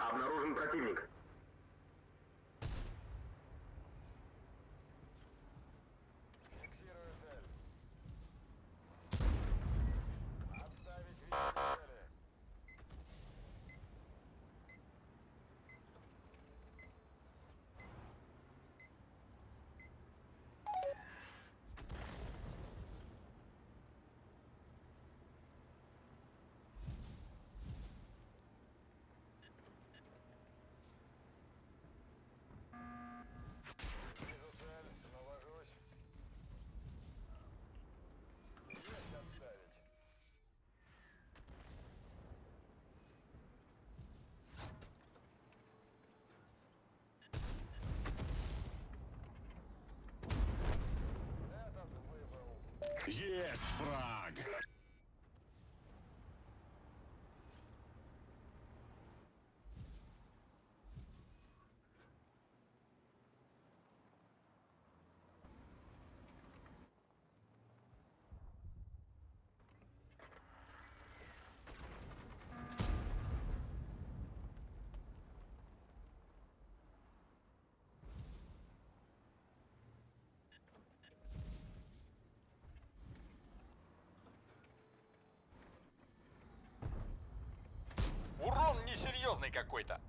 Обнаружен противник. Фиксирую цель. Отставить видимые цели. Вижу цель, навожусь. Есть отставить. Этот выбыл. Есть фраг! Урон несерьезный какой-то.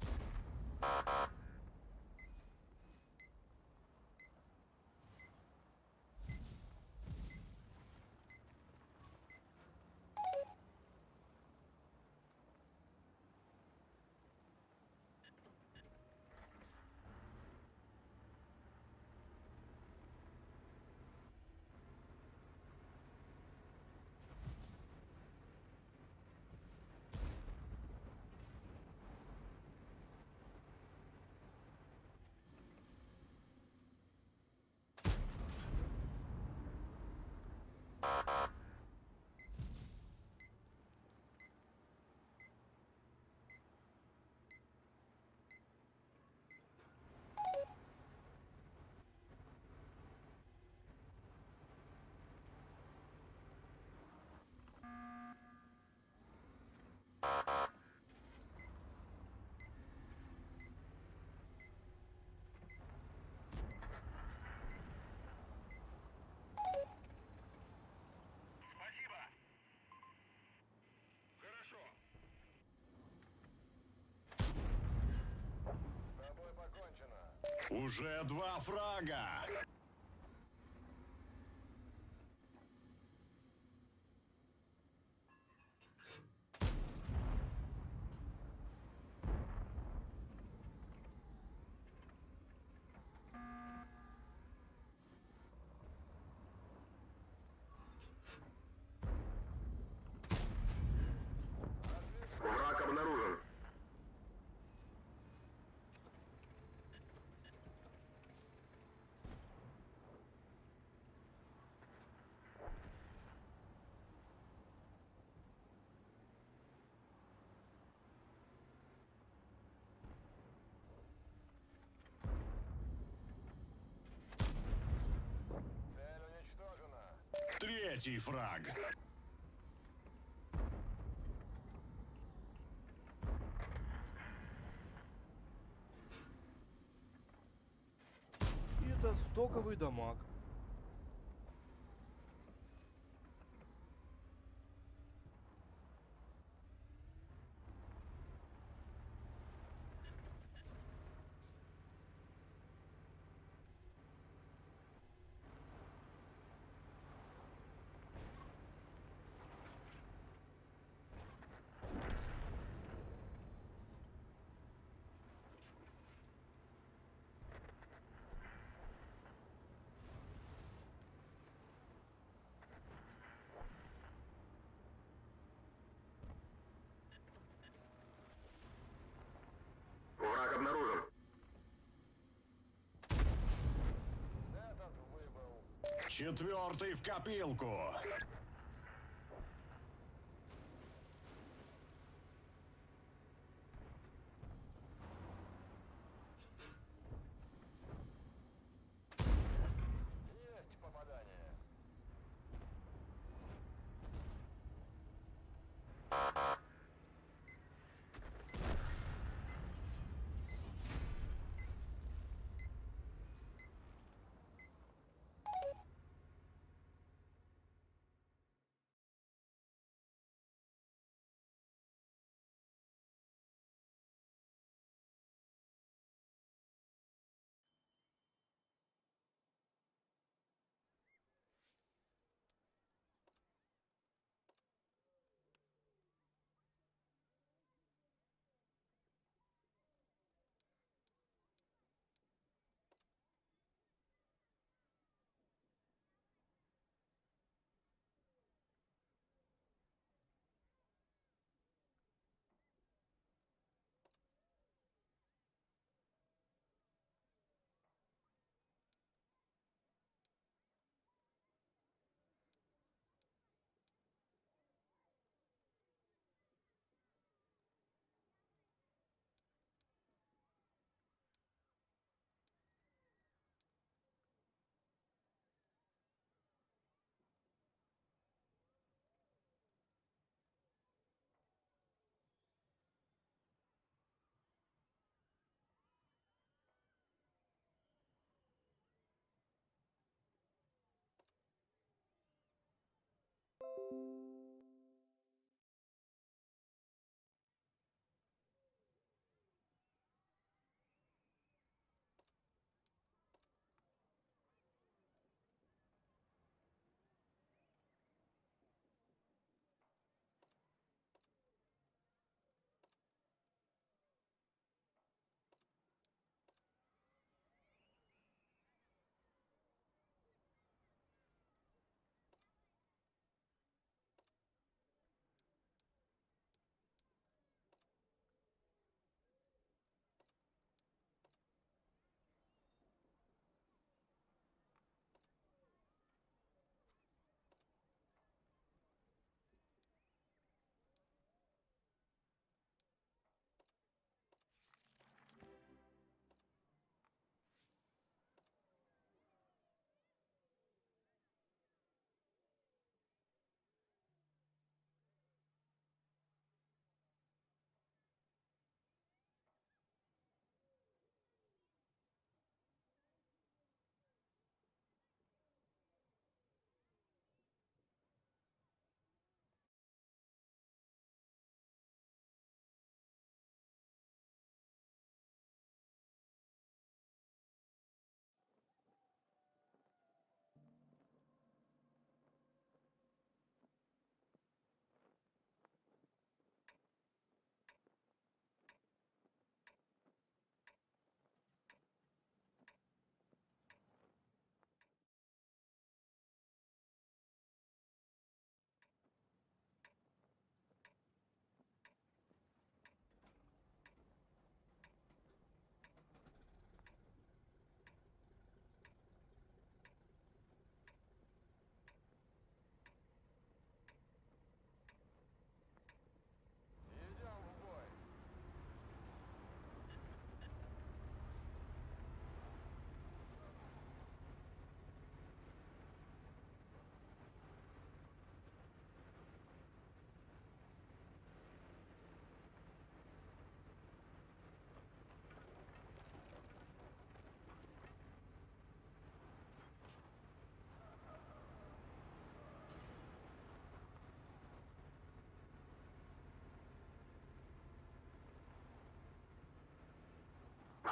Спасибо. Хорошо. С тобой покончено. Уже два фрага! Враг обнаружен. Цель уничтожена. Третий фраг! И это стоковый дамаг. Враг обнаружен. Этот выбыл. Четвертый в копилку! Есть попадание.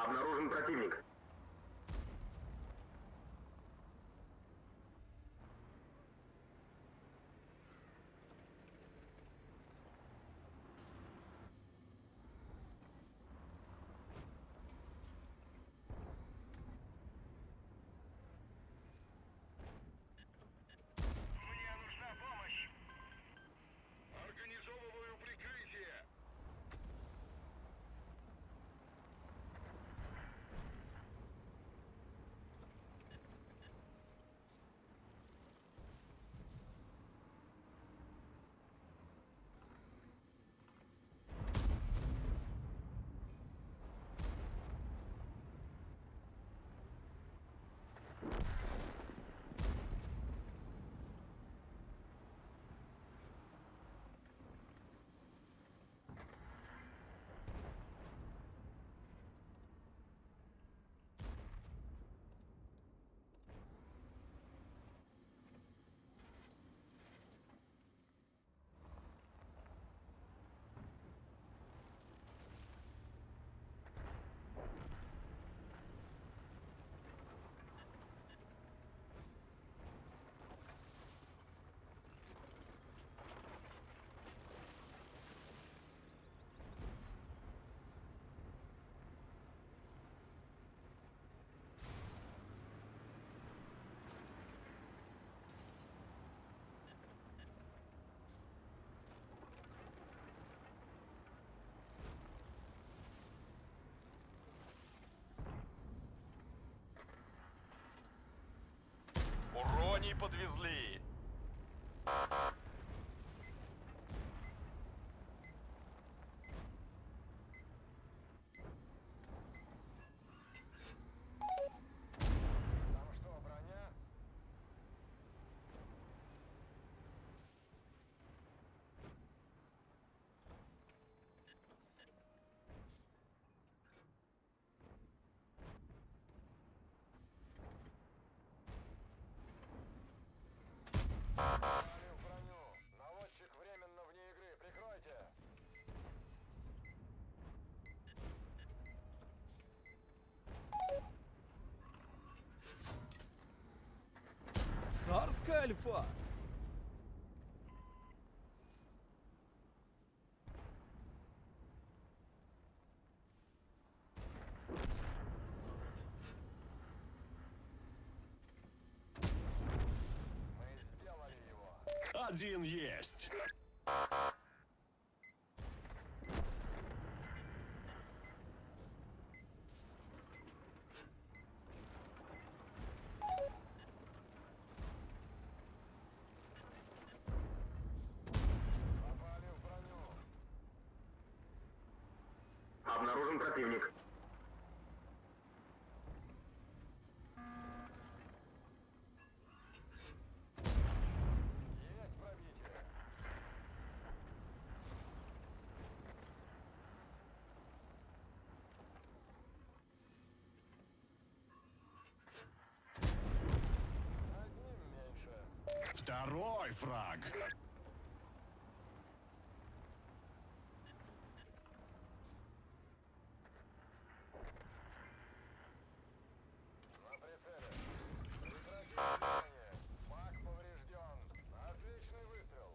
Обнаружен противник. Мне нужна помощь. Организовываю прикрытие. Уроний подвезли. Там что, броня? Попали в броню. Наводчик временно вне игры. Прикройте. Царская альфа! Мы сделали его. Один есть. Попали в броню. Обнаружен противник. Есть пробитие. Одним меньше. Второй фраг. На прицеле. Прекратить движение. Маг поврежден. Отличный выстрел.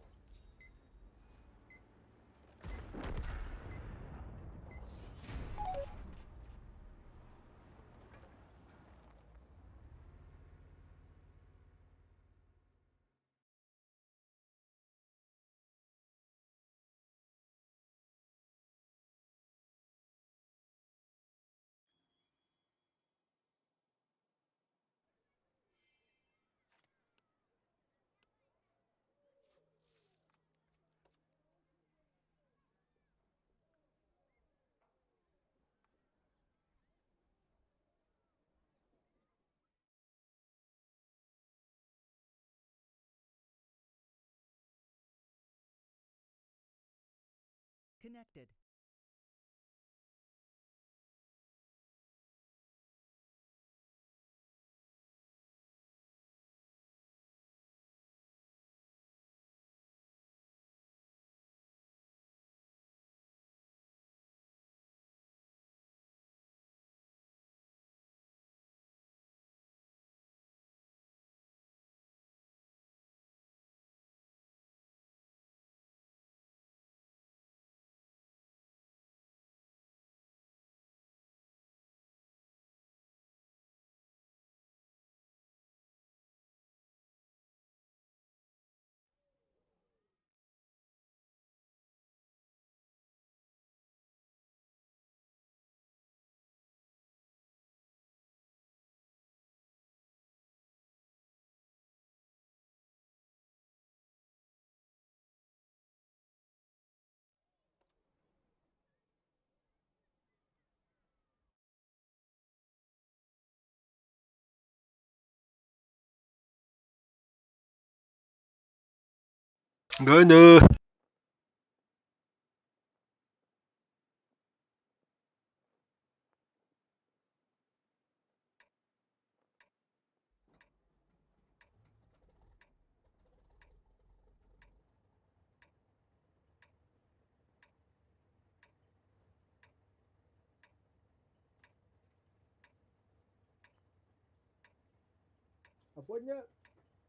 Connected. Гана.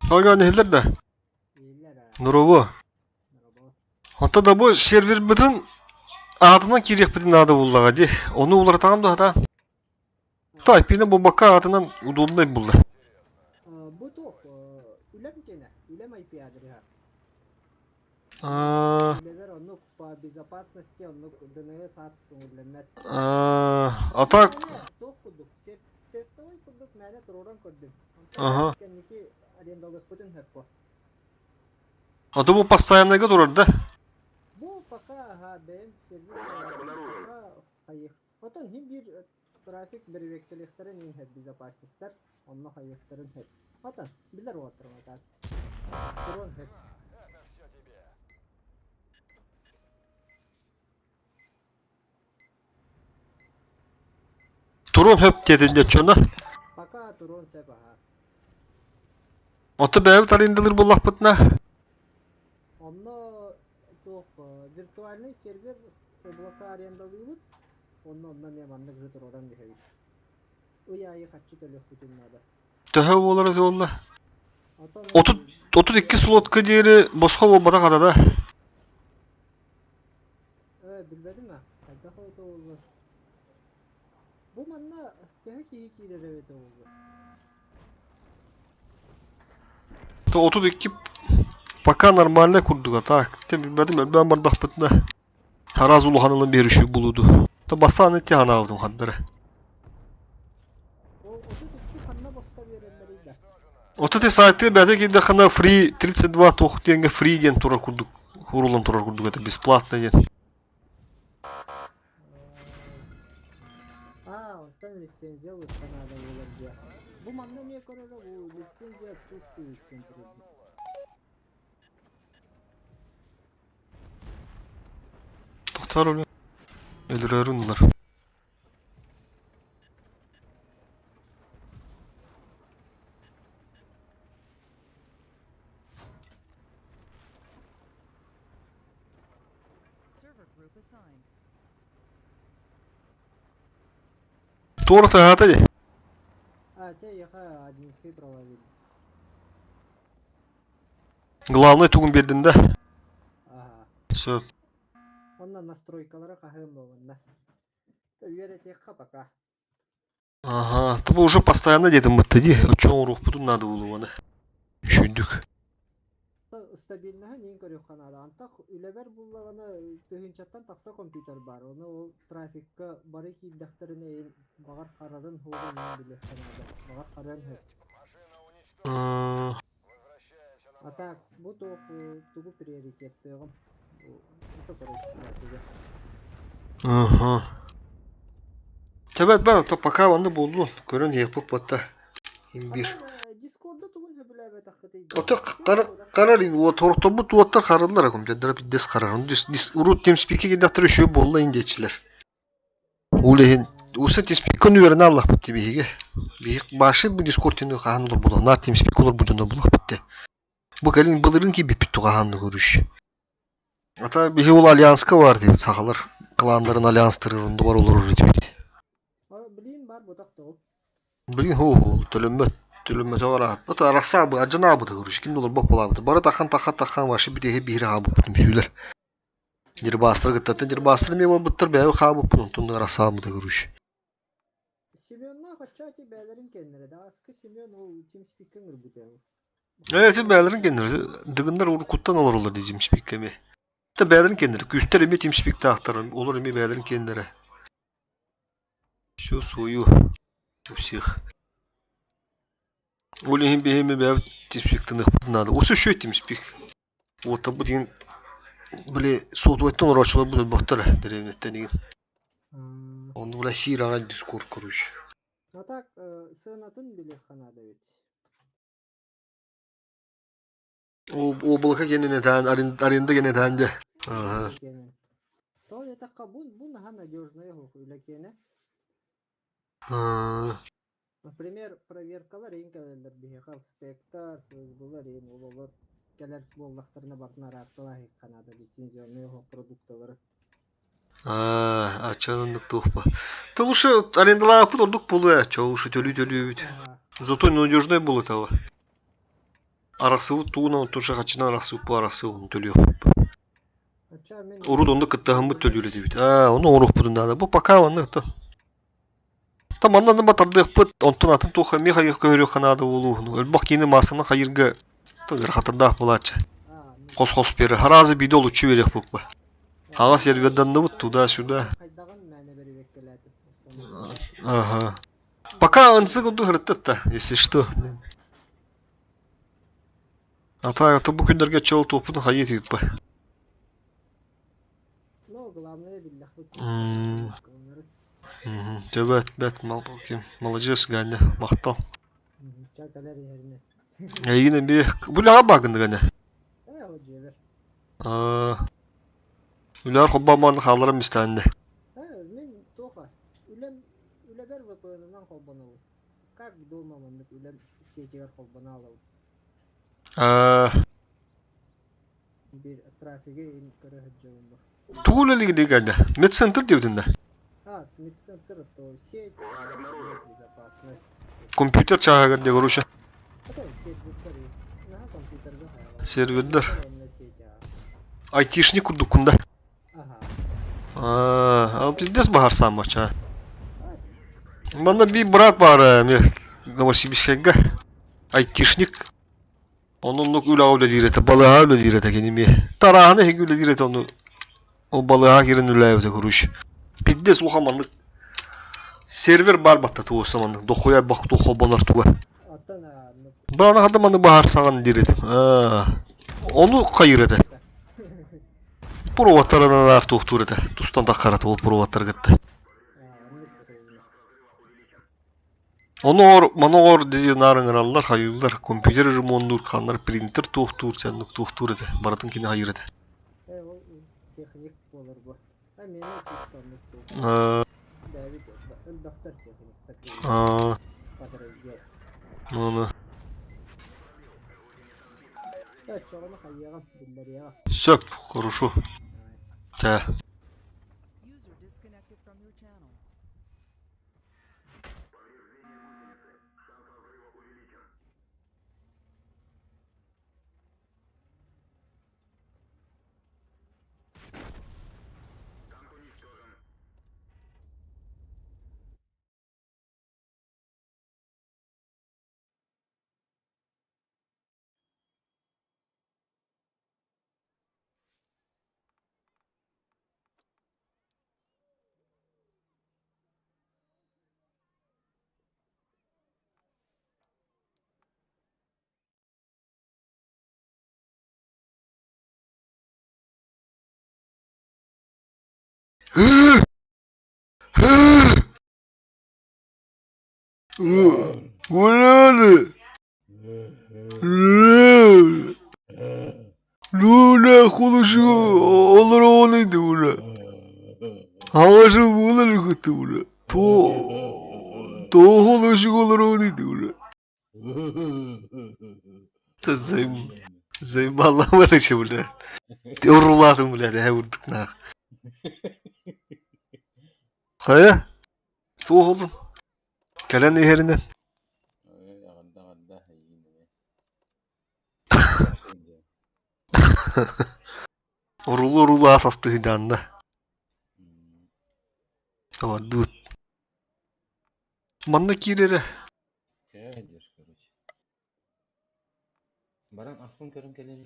Ага нэһилэр да? Нуробу. Онто да бу сервербытын аатынан киириэхпитин наада буллаҕа дии. Ону уларытаҕын да сатаан. То IP-ны буолбакка аатынан удобнай булла. Бу туох үлэм киэнэ, үлэм IP адреһа. Үлэбэр оннук по безопасности оннук ДНС аат көҥүллэммэт. А так Туох курдук тестовый курдук мээнэ туруоран көрдүм. Аха. Кэнники арендалыахпытын сөп буо. А то бу постоянныйга турар да? Бу пока аха бэйэм сервер пока хайых. Отон хин биир трафик бэрэбиэркэлиэхтэрин иһин сөп безопасниктар онно хайыахтарын сөп. Отон билэр уолаттарым так. Туруон сөп. Это все тебе. Туруон сөп диэтин дьоччуна. Пока туруон сөп аха. Ото бэйэбит арендалыыр буоллахпытына Онно туох виртуальный сервер облака арендалыыбыт Онно онно эмиэ маннык же туруоран биһэбит. Ый аайы харчы төлүөхпүтүн наада. Төһө буолара буолла? Отон 32 слотка диэри босхо буолбатах ата да. Э, билбэтим а. Хайдах это буолла? Бу манна төһө киһи киирэр эбитэ буолла? То 32 пока нормально курдуга так. Те билбэтим элбээн бардахпытына Араас улаханынан биэришүү булуду. То бассаан ити ханаабытым хандара. Ол 32 ханна босхо биэрэллэрий да? Ото ти сайтыга бэйэтэ киирдэххинэ free 32 туох диэҥҥэ free диэн турар курдук ууруллан турар курдук это бесплатно диэн. Аа, онтон лицензия ылыахха наада буолар диэ. Бу манна эмиэ көрөрө бу лицензия отсутствует диэн турар. Тохтоор өлө өлөрөөрү ыллар. Server group assigned. Туора тыаһаата дии. А, те яха админские права видно. Главное тугун биэрдин да. Ага. Сөп. Онно настройкалары хаһыам буоланна. Үөрэтиэххэ пока. Ага, то уже постоянно диэтим бытта дии. Оччоҕо оҥоруохпутун наада буолуо Үчүйдүк. Стабильноһы нин көрүөххэ наада. Антах үлэбэр буллаҕына тыһыынчаттан тахса компьютер баар. Ону ол трафикка бары киирдэхтэринэ эйин баҕар харарын хуоҕун иһин билиэххэ наада. Баҕар харыан сөп. М, А так, бу туох тугу приоритеттыаҕым? Это короче трафига. Ага. Тэбэт бар, то пока онно буоллун. Көрөн иһиэхпит буотта. Имбир. Ата Дискорду тугун сөбүлээбэтэххитий? Ото карар тортобут уоттар хараллар компьютер пиддес харар. Урут TeamSpeak-ке кидахтар үшөө буолла индиэчилэр. Ол иһин уса TeamSpeak үөрэнэ аллахпыт ти биһиги. Биһик башы бу Discord-тины хаһан олор була. На TeamSpeak олор бу дьоно булахпыт те. Бу кэлин былырын киирбиппит тугаһаанны көрүш. Ата биһи ол альянска бар диэбит сахалар кланнарын альянстары бар олорор этибит. Блин бар бутах ол. Блин хо төлөммөт төлөммөтө араат. Ата арахсаабы ажанаабыты көрүш. Ким долар боп болаабыты. Бары тахан тахан тахан ваши битеһи биһири хаабыппыт түмсүүлэр. Дирбаастар кыттаттан дирбаастар эмиэ буолбуттар бэйэбэ хаабыппын онтон арахсаабыта көрүш. Семеннаах оччоoti бээлэрин кэннэрэ да аскы Семен ол TeamSpeak-ка ыҥырбыта. Ээ бээлэрин кэннэрэ дыгыннар уруккуттан олороллор дии TeamSpeak-ка эмиэ. Та бээлэрин кэннэрэ күүстэр эмиэ TeamSpeak-таахтар олор эмиэ бээлэрин кэннэрэ. Все свою у всех. Ол иһин биһи бэйэбит TeamSpeak-таныахпытын наада. Осы үчүгэй TeamSpeak. Уоттарбыт игин били сотовайтан олорооччулар бу өлбөхтөр дэриэбинэттэн игин. Онно бля сиир аҕай дискорд короче. А так сыанатын билиэххэ наада эбит. Облако генен этään, аренда ген этään де. Ага. Тоҕо диэтэххэ, бу наһаа надежная үлэ киэнэ. Аа. Например, проверкалар иһин кэлэллэр биһиэхэ стектар, ФСБ-лар иһин ол олор кэлэр буоллахтарына барытын араарталаах наада лицензионный оһох продукталары. Аа, аччаныннык туохпа. Та лучше арендалааппыт ордук буолуо ээ, чоо лучше төлүү-төлүүбүт. Зато надежнай буолуо этэ. Арахсыбыт тугунан онтон хаччынан арахсыбыт арахсыбыт төлүөхпүт. Урут онно кыттыһаммыт төлүүр этибит. Аа, ону оҥоруохпутун наада. Бу пока маннык та. Та манна да батардыахпыт, онтон атын туох эмиэ хайыах көһөрүөххэ наада буолууһуну. Элбэх киини маассаны хайыырга ыарахаттардаах буолааччы. Хос-хос биэрэр. Хараазы биирдэ олуччу биэриэх буолба. Хаҥас серверданныбыт туда-сюда. Ага. Пока ынсы курдук ырыттат если что. А так, бу күннэргэ чол туохпутун хайыы түппэ. Но главное биллэхпит. Төбөт бэт ким молодец Ганя махтал. Чакалар иһэринэ. Эйигин эмиэ бу үлэҕэ баагыннык ане? Ээ, ол дьиэбэр. Аа. Үлэҕэр холбоомоон хаалларан мистээннэ. Ээ, мин туоха үлэм үлэбэр VPN-нан холбонобун. Как дома маннык үлэм сетигэр холбоно алабын. Аа. Биир трафигы ин көрө сылдьабын бу. Тугу үлэлиигин Ганя? Медцентр диэбитин да? А, медцентр, то сеть, безопасность. Компьютер чааһыгар диэ короче. Это сеть На компьютерга хайалар. Сервердер. Онно сеть, а. Айтишник курдуккун да. Ага. Аа, пиздец баһар саамача. А, Манна би брат бар эми Новосибирскайга. Айтишник. Оннук үлэҕэ үлэлиир этэ, балыыһаҕа үлэлиир этэ кини эмиэ. Тарааһына иһигэ үлэлиир этэ ону ол балыыһаҕа киирэн үлэлээбитэ короче. Пиздец улахан маннык сервер баар батта туоса маннык дохуя бах туох холбонор туга. Оттон а, ну, Баана хата маннык баһар саҕан диир этим. Аа. Ону хайыр этэ. Проводтарынан аар туохтуур этэ. Тустан таххарата ол проводтар кытта. а, оннук бытылына. Ону маны дии наар ыҥыраллар, хайыыллар, компьютер ремоннуур, ханнар принтер туохтуур, сэннук туохтуур этэ. Барытын кини хайыыр этэ. Э, ол техник буолар бу. А мені чисто оннук туох. Аа, Бэбит элбэхтэр техниктар аа, подраздел. ну, Оччоҕуна хайыаҕым, биллэриэҕим. Сөп, хорошо. Тэ. User disconnected from your channel. Гуляли. Луля холошу олороны дура. Havası bular kutura. To to холошу олороны дура. Та займ заебала бля. Ты уруладым, бля, я урдук нах. Хайа? Туох олун? Кэлэн иһэринэн. Аҕарда эйиин Урулу урулу ас астыһыдаанна. Тавардыт. Манна киирэрэ. Кээдир, короче. Баран аспын көрөн кэлин.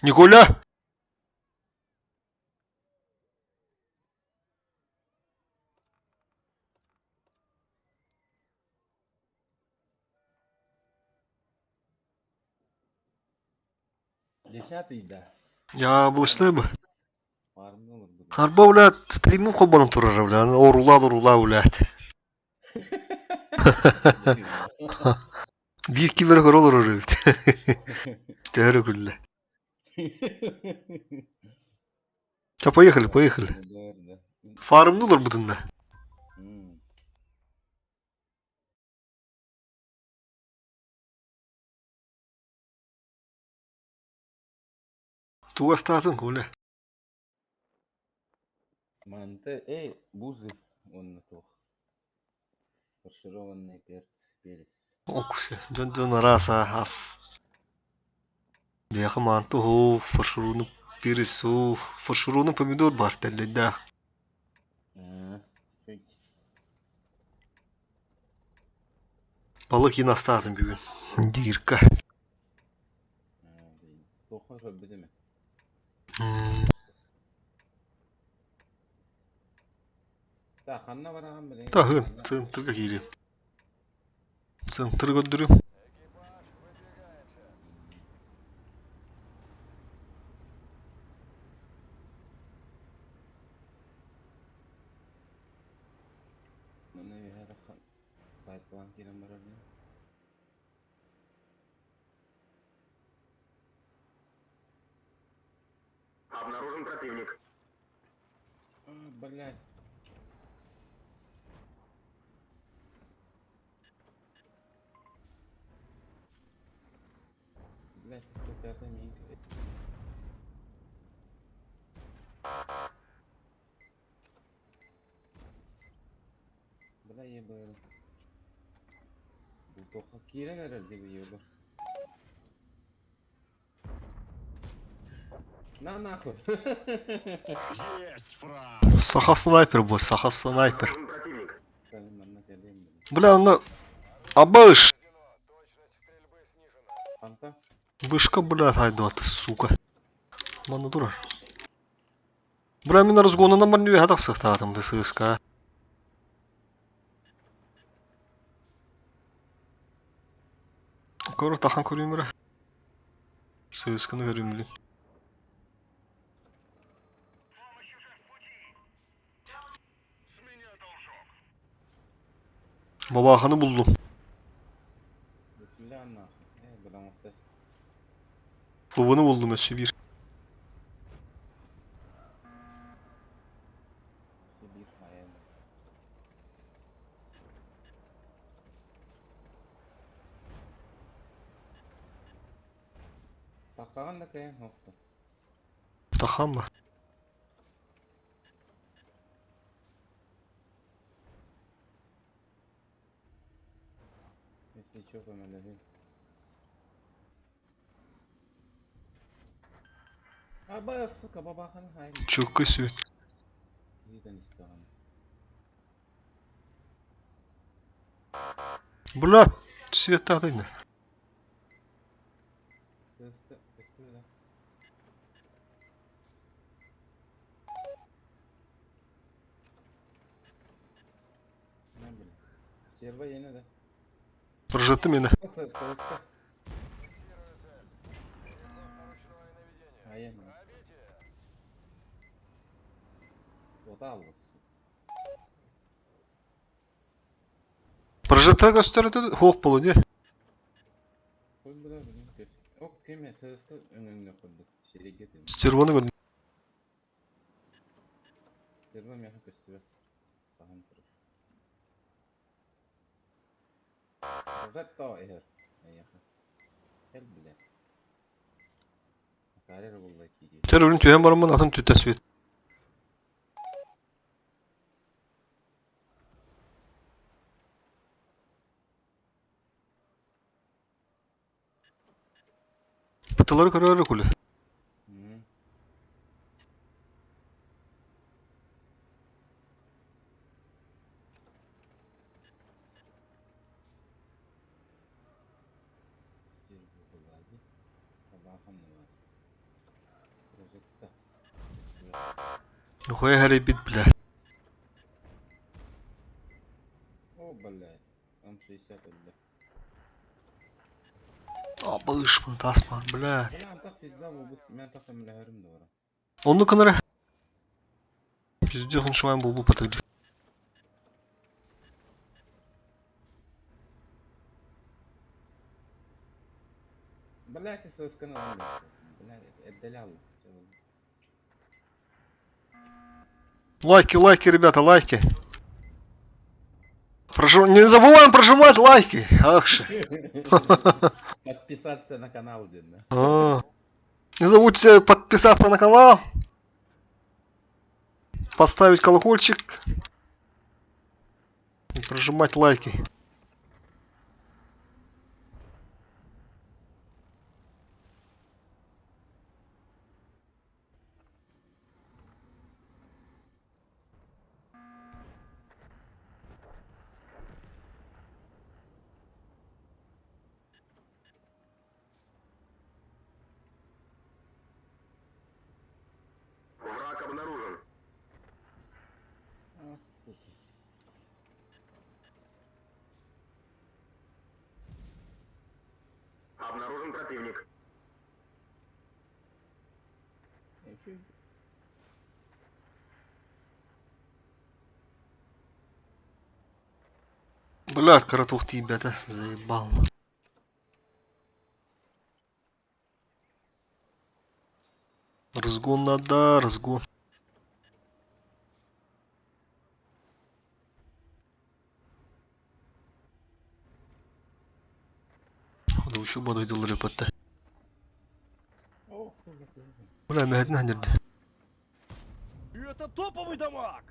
Николя! Десятый да. Яблочная бы. Армия олорбут. Арба, блядь, стримим холбонон турара, бля. Орула, орула, блядь. Биир ким эрэ көрө олорор эбит. Төһө күллэ. Ча, поехали, поехали. Фармны олорбутунна. Туга астаатын, Коля? Манты, эй, бузы, уонна туох. Фаршированный перц, перец. Окусе, дьон-дьон араас ас. Биһиэхэ маанты уһу, фаршированный перец уу, фаршированный помидор баар тэллэйдээх. Аа, чуть. Балык иин астаатым бүгүн. Индигирка. Аа, блин. Туохха көрбүтүм ээ. Так, ханна бараҕын билигин? Таһын, центрга киириэм. Центры көрдөрүм. Экипаж, выдвигаемся. Манна үөһээ тахха сайт план киирэн барар дии. Обнаружен противник. А, блядь. Блядь, 105 минка. Бля, ебал. Бу киирэн эрэр дии ебал. На нахуй. Есть фраг. Саха снайпер был, саха снайпер. Обнаружен противник. Кэлин манна кэлиэм блин. Бля, ну... Абыш! Точность стрельбы снижена. Ханта? Вышка, бля, айдат, сука. Манна турар. Бля, мин разгонунан баран үөһэ тахсыахтаатым да сыыска. Көрө тахан көрүүм эрэ. Сыысканы көрүүм блин. Бабаханы буллум. Бисмилlah нахуй. Э, бля, оҥосто. Клубunu buldum өссө биир. Биир хайа. Таххаҕын да кэйэн охто. Тахан ба. Если чё, көмөлөһүй. Аба, сука, бабахан хайын. Чукка свет. Иитэн истэҕин. Бля, свет таатайна. Көстө, көстө да. Не били. Серва yine да. Прожаты меня. Сылыста. Фиксирую цель. Переход на ручное наведение. Айан. Пробитие. Ота аллас. Прожекта көстөр хуох болу не? Кой била билин көс. Ок кеме сылыста өңөңнө курдук. Шереге тен. Стерваны көрдүм. Серва мяха көстүбэт. Тахан турар. Прожекта эхер. Эйэхэ. Кел биле. Акарер булла кири. Тэр өлүн түһэн бараммын атын түтэ свет. Пыталары көрөр куле. М. Стерва булла ди. Табахан бар. Зажигта. Нихуя хэрийбит, бля. О, блядь. М60 өллө. Абыш, тасман, бля. Бля, антах пизда буолбут. Мин антах көмөлөһөрүм да бара. Онну кынары. Пиздец, он швайм был бы потык. Блядь, ССК-ны ылан Блядь, эрдэлэ алла. Лайки, лайки, ребята, лайки. Не забываем прожимать лайки. Ах же. Подписаться на канал, диэн. да. А. Не забудьте подписаться на канал. Поставить колокольчик. И прожимать лайки. Враг обнаружен. А, сука. Обнаружен противник. Э, чё? Бля, каратух тебя, да, заебал. Разгон надо, разгон. Хода учу буду репетте. О, сука, сука. Бля, мehетне хнерде. Это топовый дамаг!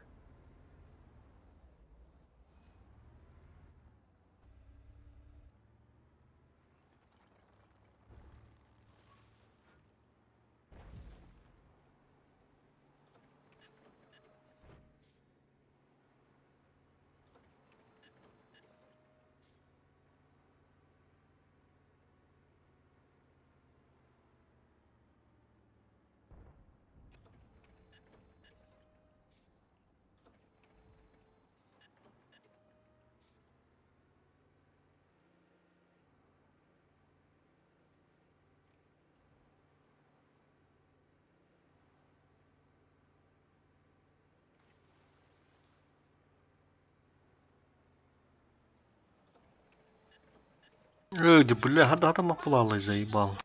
Эй, да бля, хада хада мапулалай заебал.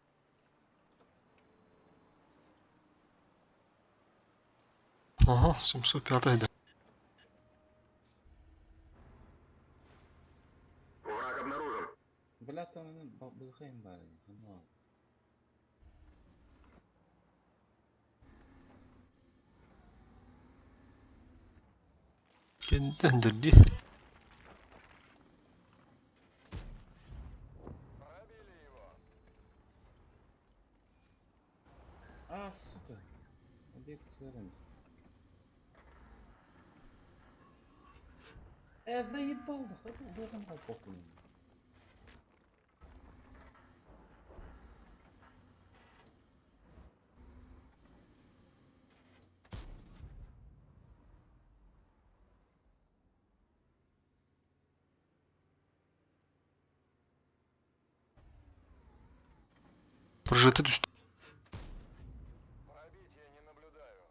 Ага, 705 да. Враг обнаружен. Бля, там былхайым бар. Ну, Кендендерди. Пробили его. А, сука. Объект сырымс. Э, заебал, да, хоть должен был похуй. Прожиты түстü. Пробития не наблюдаю.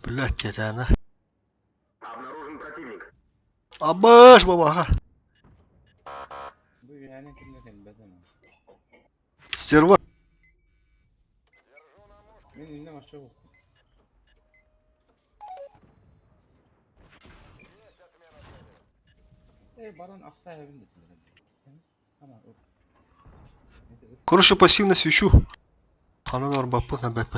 Блядь, тетяна. Обнаружен противник. Абаш бабаха. Бу yani kimde kelбетем. Стерва. Держу на мушке. Мен инде машина yok. Есть отмена цели. Э, баран аста evin desin. Ama o. Короче, пассивно свечу. Хананар бапы на БП.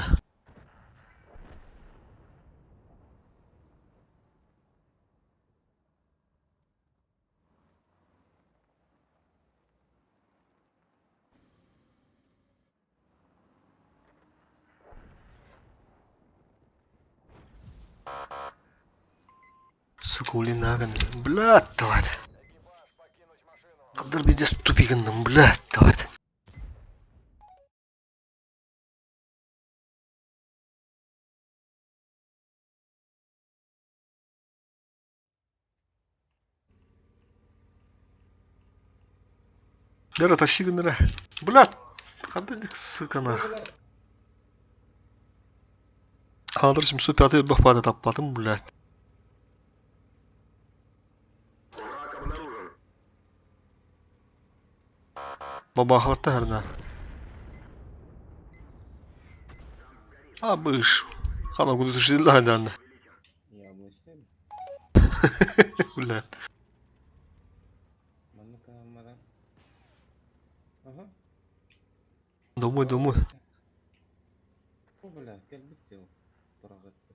Сука, улинаган. Блядь, давай. Қадыр пиздец тупигіннің, блядь, давай. Дара, тащи гыннара. Блядь, қандай сука нах. Хадыр 705 бахпады таппадым, блядь. Враг обнаружен. Бабахлатта хәрнә. А, быш. Хана куды түшүлді хайдан. Яблочный. Блядь. Манна камера. Ага. Домой, домой. О, бля, кэлбит дел. Турагытты.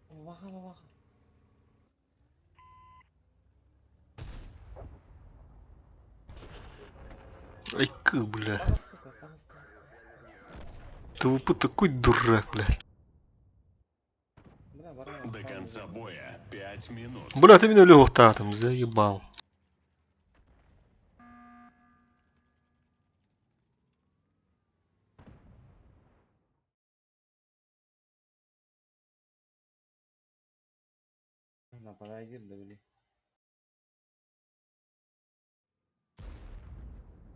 Баха, баха. Ай, кы, бля. Таҕыс, сука, таҕыс, таҕыс, таҕыс, таҕыс. ТВП такой дурак, блядь. Бля, баран До конца боя 5 минут. Бля, ты меня лёг там, заебал. Нападайдыр да били.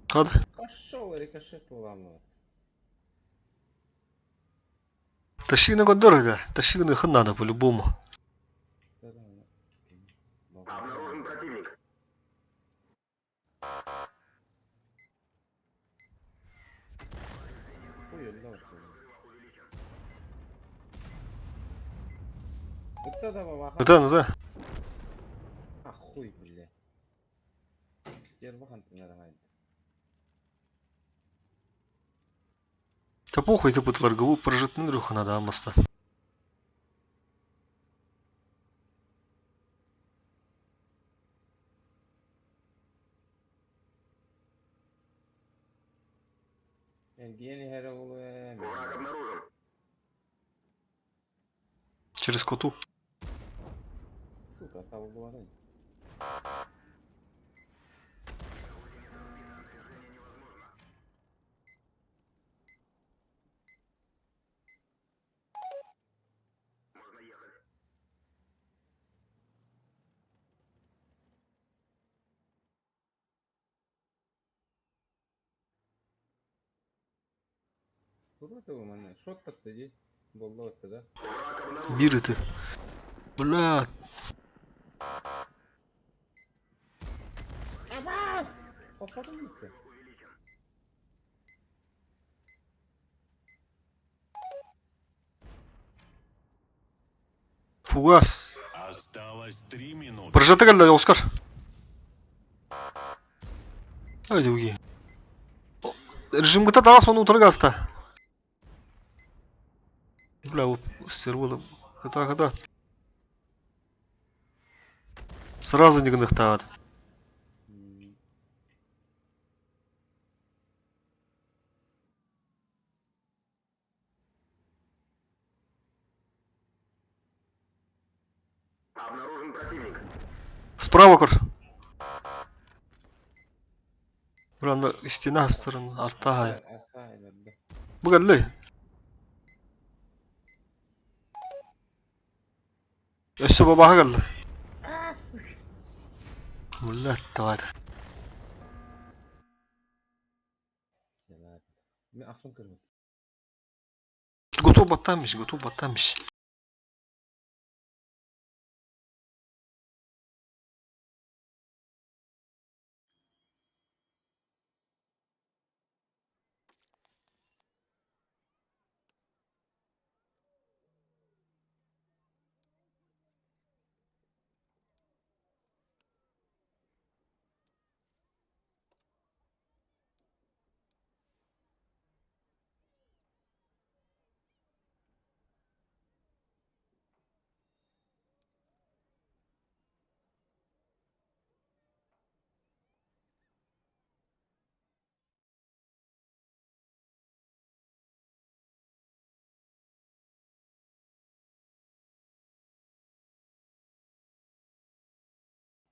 Хады. Пошел рикошет уламывать. Тащи на дорого, тащи на хан надо по-любому. Обнаружен противник. Хуй, лёг. Вот это бабаха. Да, ну да. А хуй, бля. Тербахан ты нормально. Да похуй ты пытлар гову прожитын рюха надо амаста. Евгений Херовый. Враг обнаружен. Через коту. Сука, того было раньше. Куда манна? Шот подходи. Болла да? Биры ты. Бля, Абас! Походу-то. фугас. Осталось 3 минуты. Прожиты калла Оскар. Давайте уги. Режим GTA тагас оны утыргаста. Бля, вот сервода. Ката ката. Сразу не гнахтаад. Обнаружен противник. Справа кор. Бля, на стена сторона артага. Бугаллы. Өссө бабаха галла. Мулла тавада. Готов баттамиш, готов баттамиш.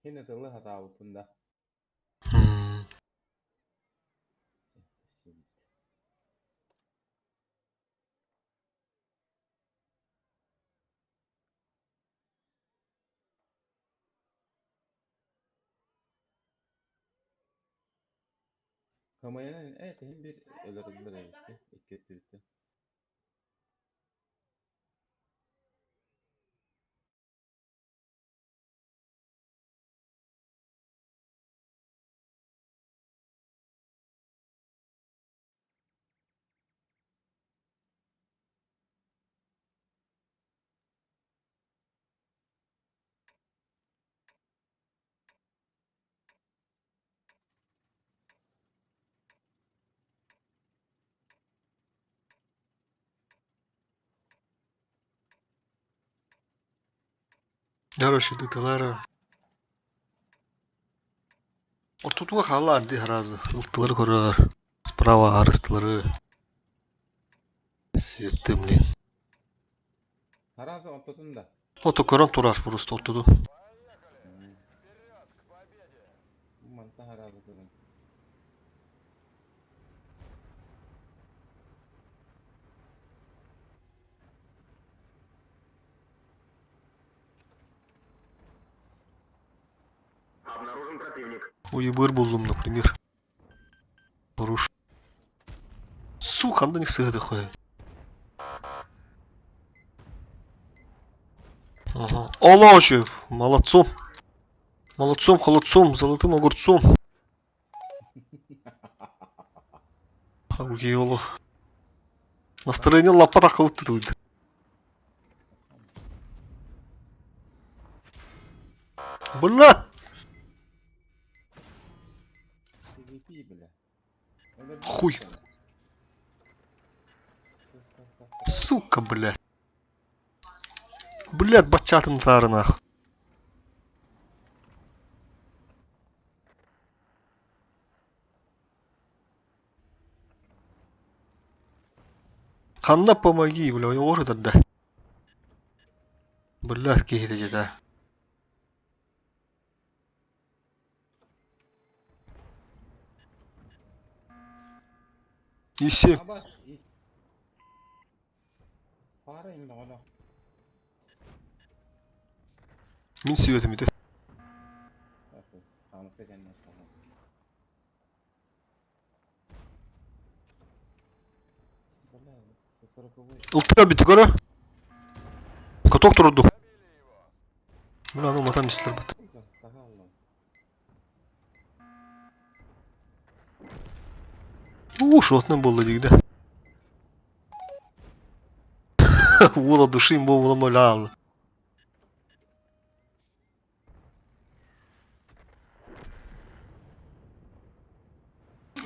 Хин ытыллы сатаабыппын да. Хамайан ээ тэһин биир өлөрүллэр эбит икки өттүбүттэн. Короче, тытылар. Ортотуга хаалла арди харазы. Ылтылары көрөр. Справа арыстылары. Светты, блин. Харазы ортотун да. Ото көрөн турар просто ортоду. Манта харазы көрөн. Обнаружен противник. Уйбыр булдум, например. Хорош. Сука, анда них сыгады хой. Ага. Олочев, молодцом. Молодцом, холодцом, золотым огурцом. Окей, оло. Настроение лапа такылып тут. Бля! PvP бля. Хуй. Сука, бля. Блядь, бачатын тары нах. Ханна помоги, бля, ойоҕор ытырда. Бля, киһитэ дьэтэ. Иси. Мин сибэтим ити. Ылтыга бити көрө. Каток турду. Бля, аны уматан мислер бат. У, шотным болды дегді. Уола души им буола молял.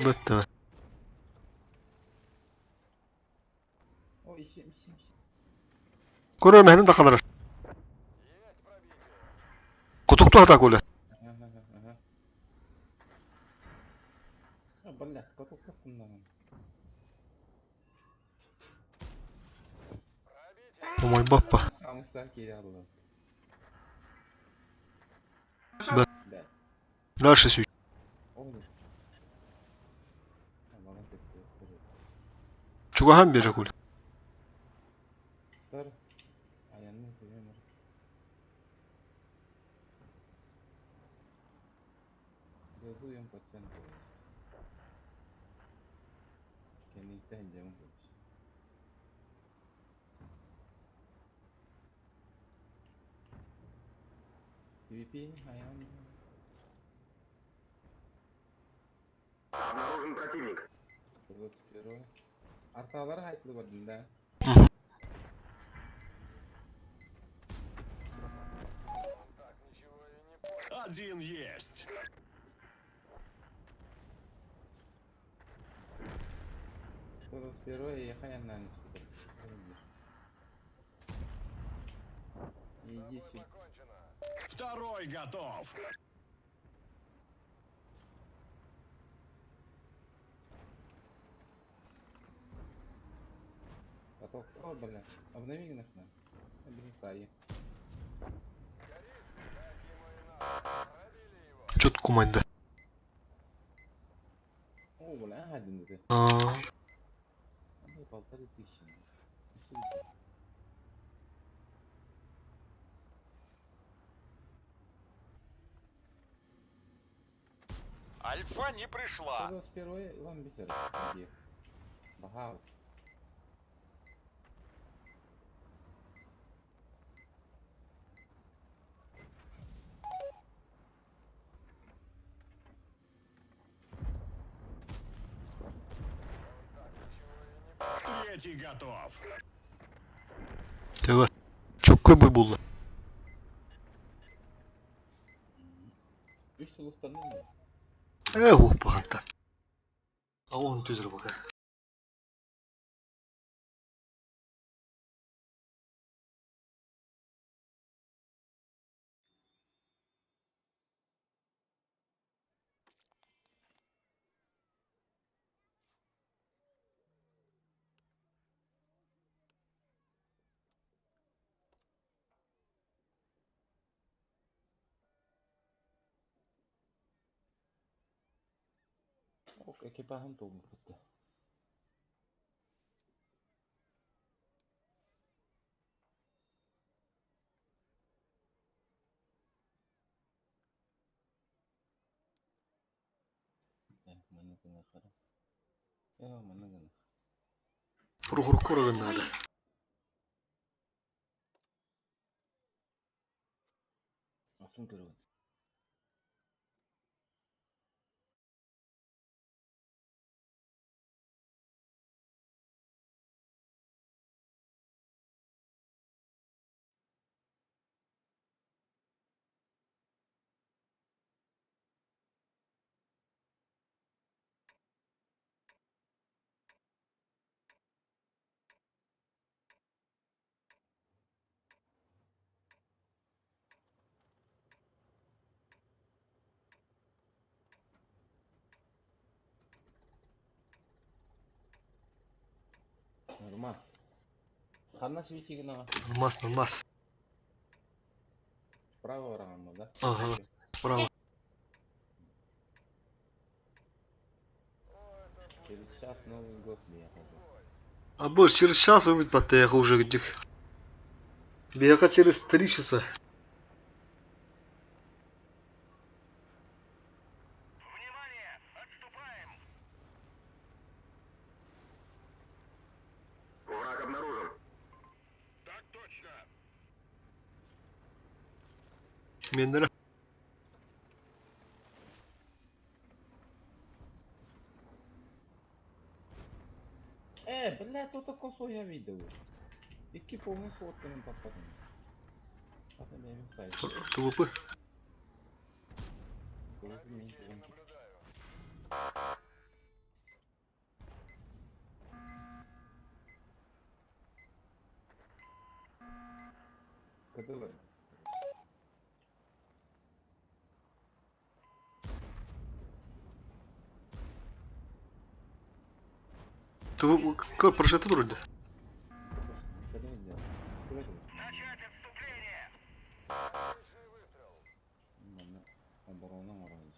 Бітті. Көрөр мәһенин да халар. Кутукту хата коля. О мой баппа. Да. Дальше сүй. Чугахан бере кул. Обнаружен противник. Арталары хайтлы көрдүм да. Один есть. 121 эйиэхэ айаннаан испитэ. Иди сюда. Второй готов. Поток. О, бля. Обнови нахна. Блин, саи. Чётко умайда. О, бля, один это. Аа, 1500. Альфа не пришла. 121 Иван Бисеров. Где? Бахаус. Третий готов. Төбө. Чөккөй бу булла. Үс сылыстан mı? Э, ух, баханта. А он түзір бака. Ок, экипажын толмуш бітті. Маны гына қара. Маны гына. Прохор надо. Астын көрген. Нормас. Ханна свети гына. Нормас, нормас. Справа рано, да? Ага. Справа. Через час Новый год я А больше через час увидит потеха уже где. Бега через 3 часа. Внимание! Отступаем! Враг обнаружен. Так точно. Мендера. Бля, тут косу я видел. Икки полный сотканым попадым. Потом я сайт. ТВП. Наблюдаю. КДВ. ТВП прожито вроде. КДВ делал. КДВ. Начать отступление! Отличный выстрел. Манна оборона оранж.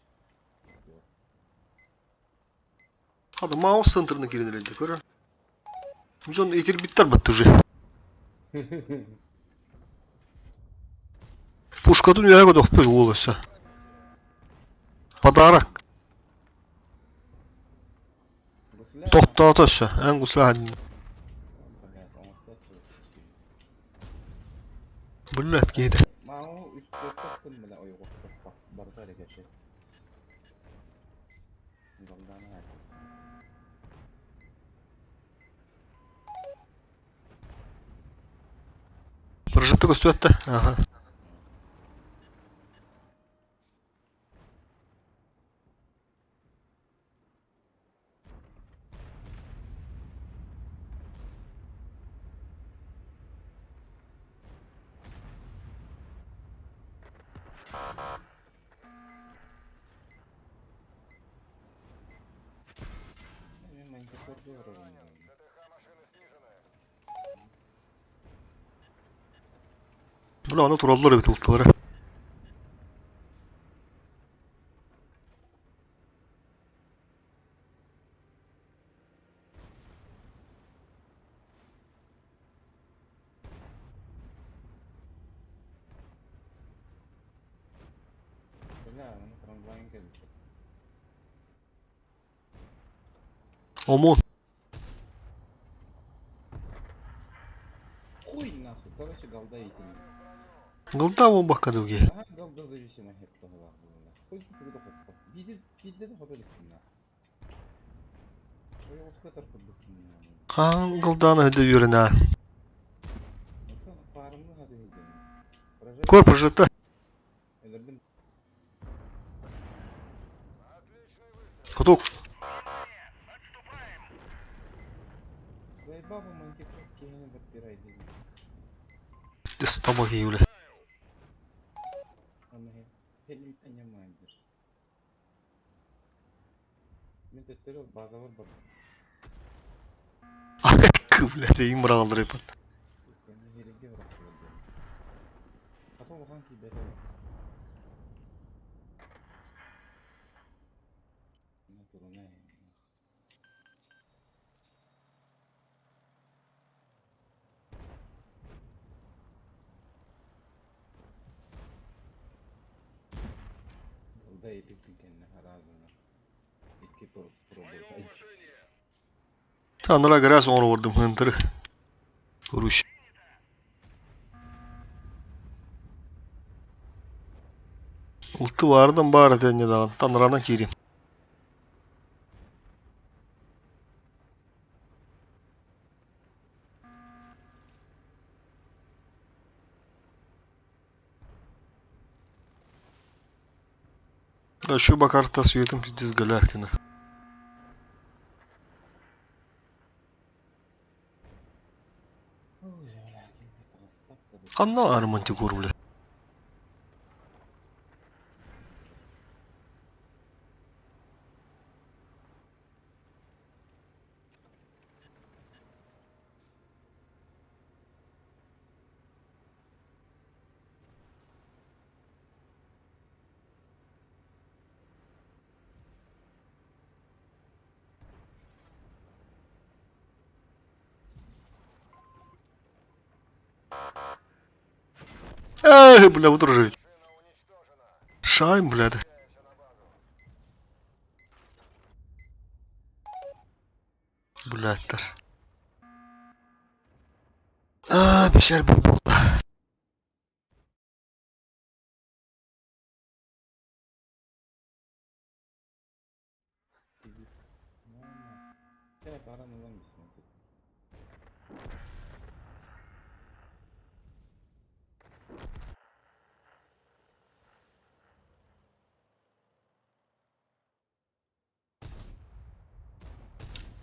Хада маус центрына кирен эле көрө. Жон этер биттер бат уже. Пушкатын үйәгө дохпой уолоса. Подарок. Тоқтаатаса, ән гусла Блядь, кейде. Мау үстө топтун била ойгоштоппа. Барда әрекети. Голдана. Прожекты көстүөттө. Ага. Мен мантикор diyorum. ДТХ машины снижены. Бля, аны тураллар бит ылтылары. Бля, аны трамвайын кэлбит. Омон. Хуй нахуй, короче, голда итини. Голда буолбакка дуу киһи. Аһа, голда зависимо хеп туһалаах буолла. Хуй тугу да хоппот. Биирдэ биирдэ да хото иликпин нахуй. Ойоҕоско ытар курдукпун Хаһан голдаан өһдө үөрэнэ. Оттон фармы хаты иһдин. Кор прожита. Өлөрдүм. Хотук. Заебал бы мантикор киһини баппирай диэн. Дес таба киһи Аны хелим анимайдыр. Мин төттөрү базабар бар. Бля, им быраҕаллар ипат. Сука, не хериге бырахтылар диэн. Хата улахан киирбэтэ. На туруна. Голда эпик кэннэ хараазына. Икки пробой. Таныра грас оҥордум хынтыры. Kuruş. Ulti vardım bari denye dağın. Tanrana gireyim. Да, şu bakar светом пиздец галактина. Ой, бля, ким таҕыспат да. Ханна арманти бля. Эх, бля, вот ржет. Шайм, блядь. Блядь. А, бешер bu болды. Чэ, баран ылан бисмэ.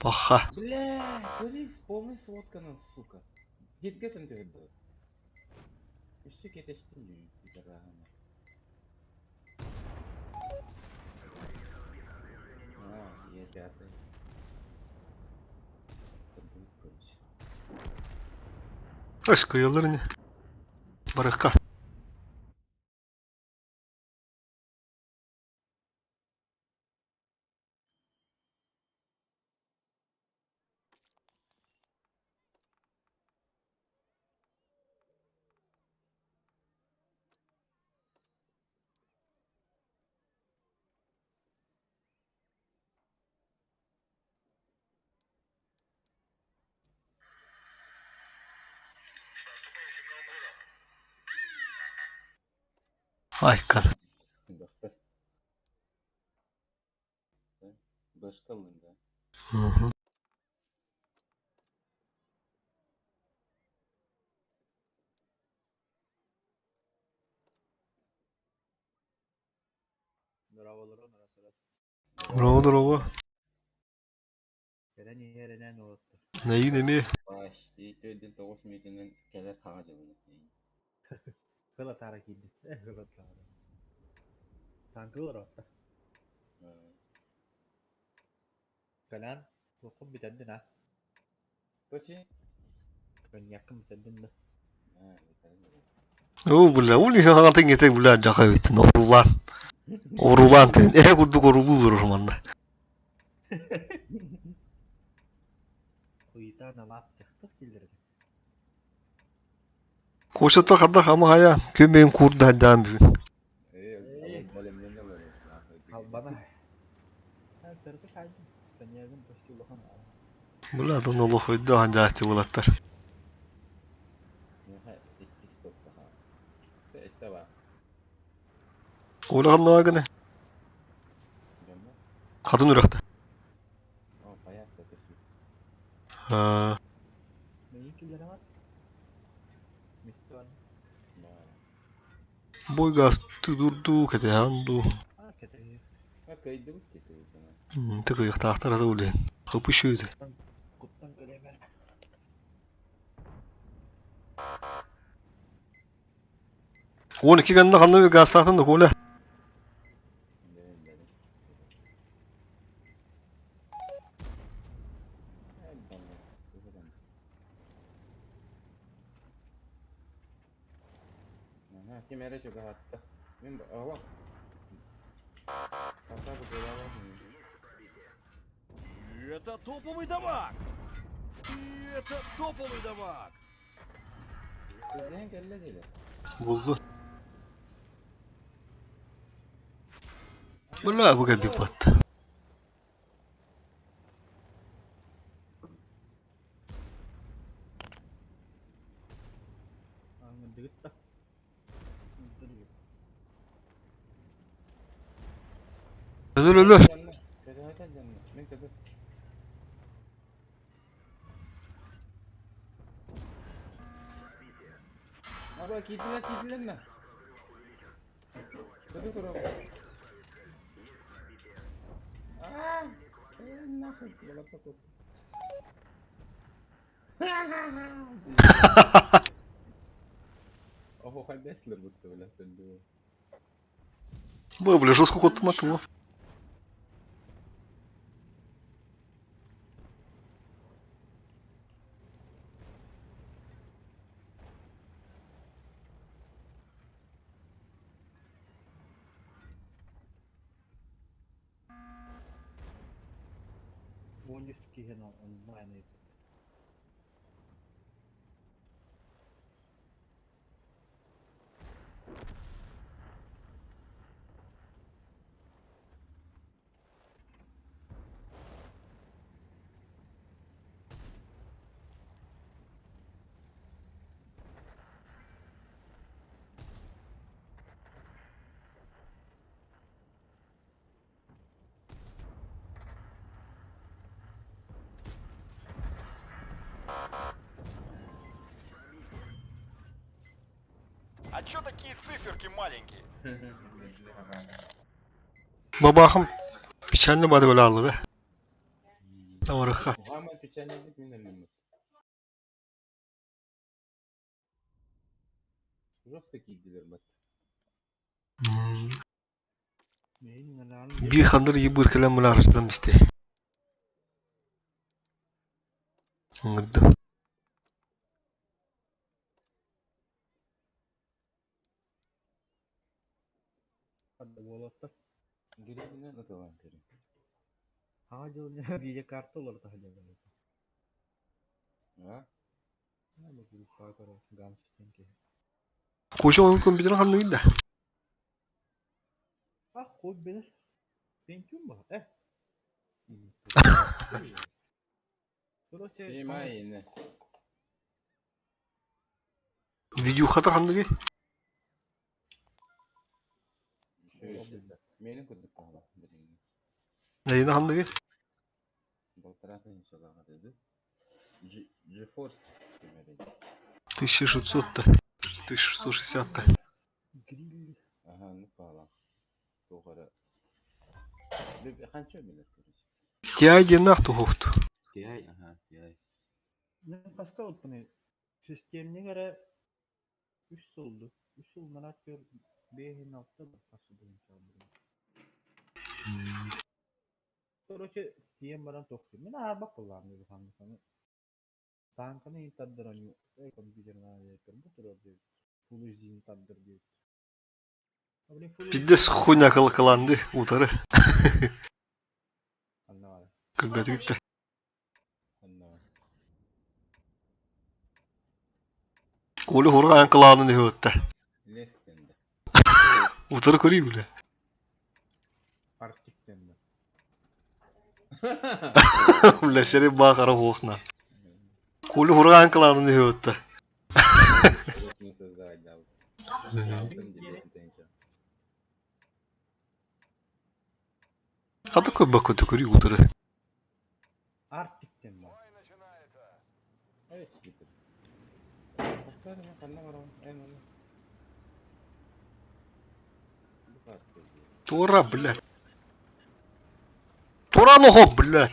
Паха. Бля, көрей, полный сводканан, сука. Гитгетен төһөдө. Үссү кетестин дүү, пидорагана. А, я пятый. Это будет, короче. Өс не. Барыққа. Айкан. Доктор. Башкалын, да. Мгм. Здорово, здорово. Нэйин эми. Почти төден тоғыз мүйтінен келер хаға жылын. Хыла тара киирдит. Хыла тара. Танкылар отта. Кэлэн туоххун бүтэрдин а? Точи? Көнньяккын бүтэрдин да. О, бля, ули хагатын кетек, бля, жака битин. Орулан. Орулан тен. Э, курдук орулуу манна. Хуйта налаап тахтах дииллэр этэ. Кошата хадда хама хая. Көмейин курда хаддаан бүгүн. Э, Утарыта хаайдым. Коньягым почти улахан аҕа. Бля, да олох өйдөөх дьаати булаттар. Миэхэ иккис топпо хаал. Өссө баар. Коля ханнаҕа гына? Дьоммор. Хатын үрэхтэ. О, хайаат да көсүү. Аа, Миигин киллэрэҕит? Мистэ баран. Баар. Бойгаас тудурдуу кэтэһэн дуу. Аа, кэтэһиэх. А кыайдыбыт дии тылбынан. Тыкыйыктаахтар ата улен. Хыпышыыды. Куттан көрөмөр. 12 гынна ханна bir газ да Коля. Бэрин бэрин. Элбэҕи сыһыраныс. Аха, ким эрэ чугаһатта. Мин оҕо. Хата бу Это топовый дамаг! Это топовый дамаг! Сызыһан кэллэ диилэр. Булду. Бля, бу кэлбит батта. Аңырдыгыт да. Ыңырдыгыт. Өлөр өлөр. Көтөһөтөн дьанна. Мин көтөр. Аба киирдилэр киирдилэр на. Көтө турар. Аа! Э, нахуй, балапта кот. Оһо хайдеслер бутта бля төлдү. Бу бля жестко коттум. 13 киһи онлайн ыыппыт. А чё такие циферки маленькие? Бабахым печально бады бля алды be. Тамарыха. Ухама печальник мин өлүмүт. Жестко киирдилэр бат. Миигин ыҥыраан Bir хандыр ебыр кэлэн бля арыстан бисте. Ыңырды. да буолуохтар. Гиребинен ытылан көрүн. Хаҥа дьыл видеокарта олорто сылдьаллар. А? Бу группаҕа көрө гамстен киһи. Куча onun компьютер ханныгы да. А хуй билэр. Пентиум ба? Э. Короче, Симайны. Видео хата ханныгы. Менин курдук таала билиҥҥи. Нейна ханныгы. Балтараатын иншаллаха деди. GeForce кемерей. 1600 та. 1660 та. гриль. Аха, ну паала. Тугара. Ханча билер короче. Тиай денах тухухту. Ти аха, ти. Мен хаска оппуну системник эрэ үс сылды. Үс сыл нарат көр бэһин алта хасы Короче, тиийэн баран тохтуу. Мин аарбак буоллаҕым дии Таанканы иһин тардыран компьютерынан бу турар диэбит. Full HD-ни тардыр диэбит. А блин, Full HD Пиздец хуйня кыланды утары. Анна баар. Кыргатыгытта. Онно. Коля хоргаан кылаанын өтте. Лестенде. Утары көрүй бля. Арктик тенде. Бля, сири баахара хуохна. Кули хураан кылаанын үһүөтта. Хата көрбөккө төкүрүй утары. Арктик диэн баар. Тура, блядь. Тура нохо, блядь.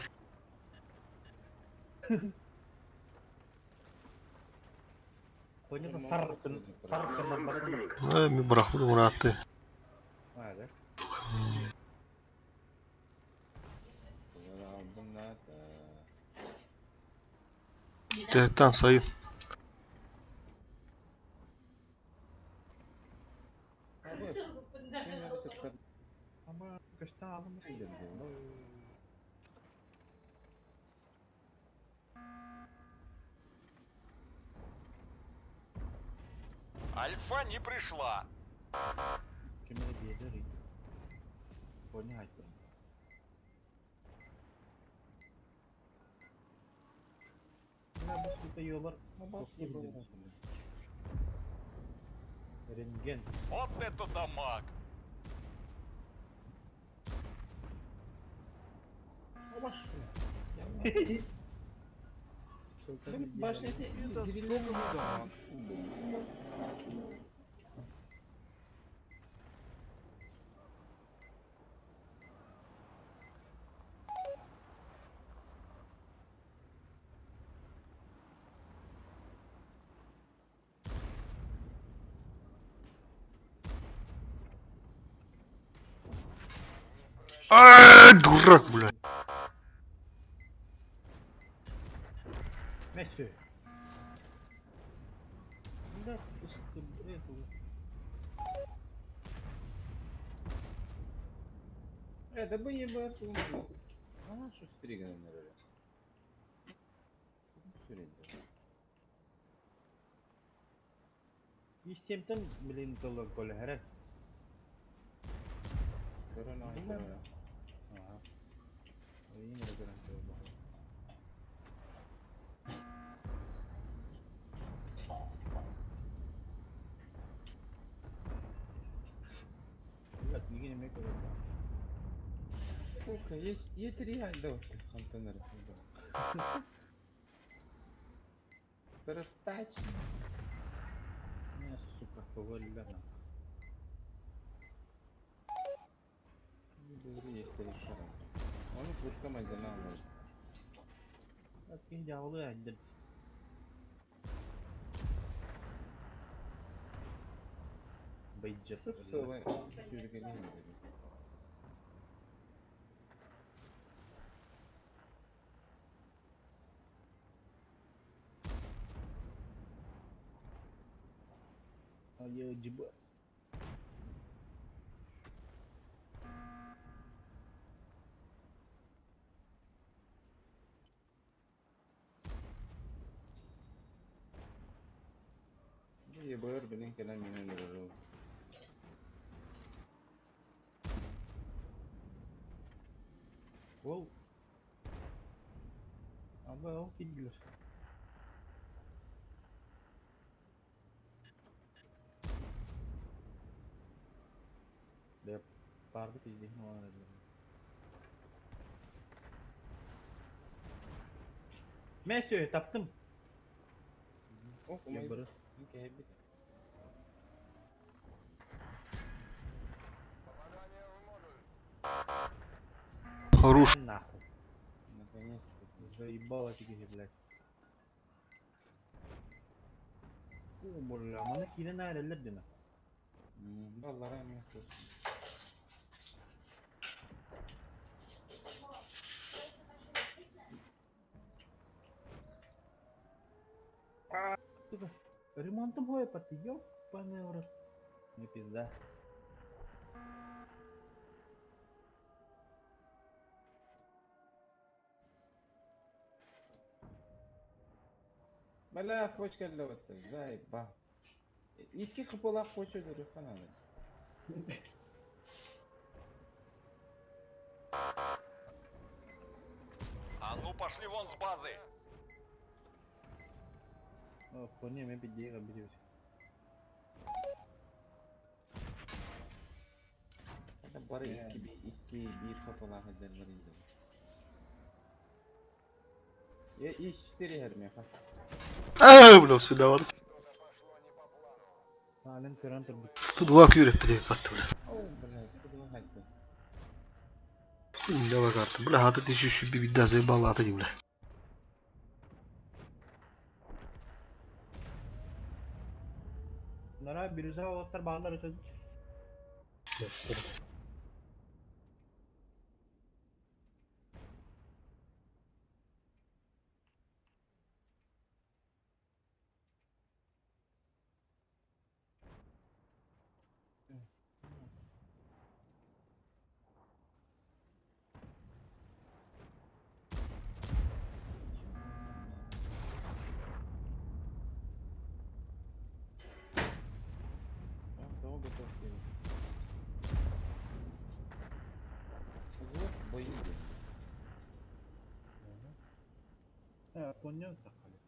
Коня саркын саркын барбатын. Э, мен бырахпытым ыраатты. Ага. Тэттан сайын. Альфа не пришла. Кемере биэрэр Коня айтты. Рентген. Вот это дамаг! Это топовый дамаг. Ай, дурак, блядь. Месси. Да, эту. Это бы не было. А, что стригано, наверное. Истемтен, блин, тылы коле Корона, корона. Ага. Ийин эрэ көрөн турар. Блядь, мигин эмиэ көрөр. Сука, Е3 айда контейнер. Сырыктач. Не, сука, повалила. Есть решено. Он пушка мадина может. Киһи дьаабылы айдыр. Байджа. Сып-сылы сүүргелейин dedi. Айы, жиба. ЕБР билин кэлэн мин өлөрөр. Ол. Аба ол кийлер. Бе барды пиздехин оған Месси, таптым. Ох, Ебыры. Хорош. Нахуй. Наконец-то. Заебало тебе, блядь. О, бля, маны киирэн аареллер дина. Баллара эмиэ Сука, ремонтом бой парти, ёбаный в рот. Не пизда. Бля, хочка лёта, заеба. Икки хыпылах хоча дөрү хананы. Пошли вон с базы! Коне мен бидега билебит. Это бары 2-1 хапалаах эдерлер иде. Я ИС-4 herмеха. Аа, бля, успедавал. Ален көрөн турбут. 102 күйреп бide батты, бля. О, бля, 102 хайты. Хуйня карта. Бля, хата ты еще бибида заебала, ата бля. Нара бирюза оттар баалар өтөдү. Кого готов делать? Вот бою. Понял такали.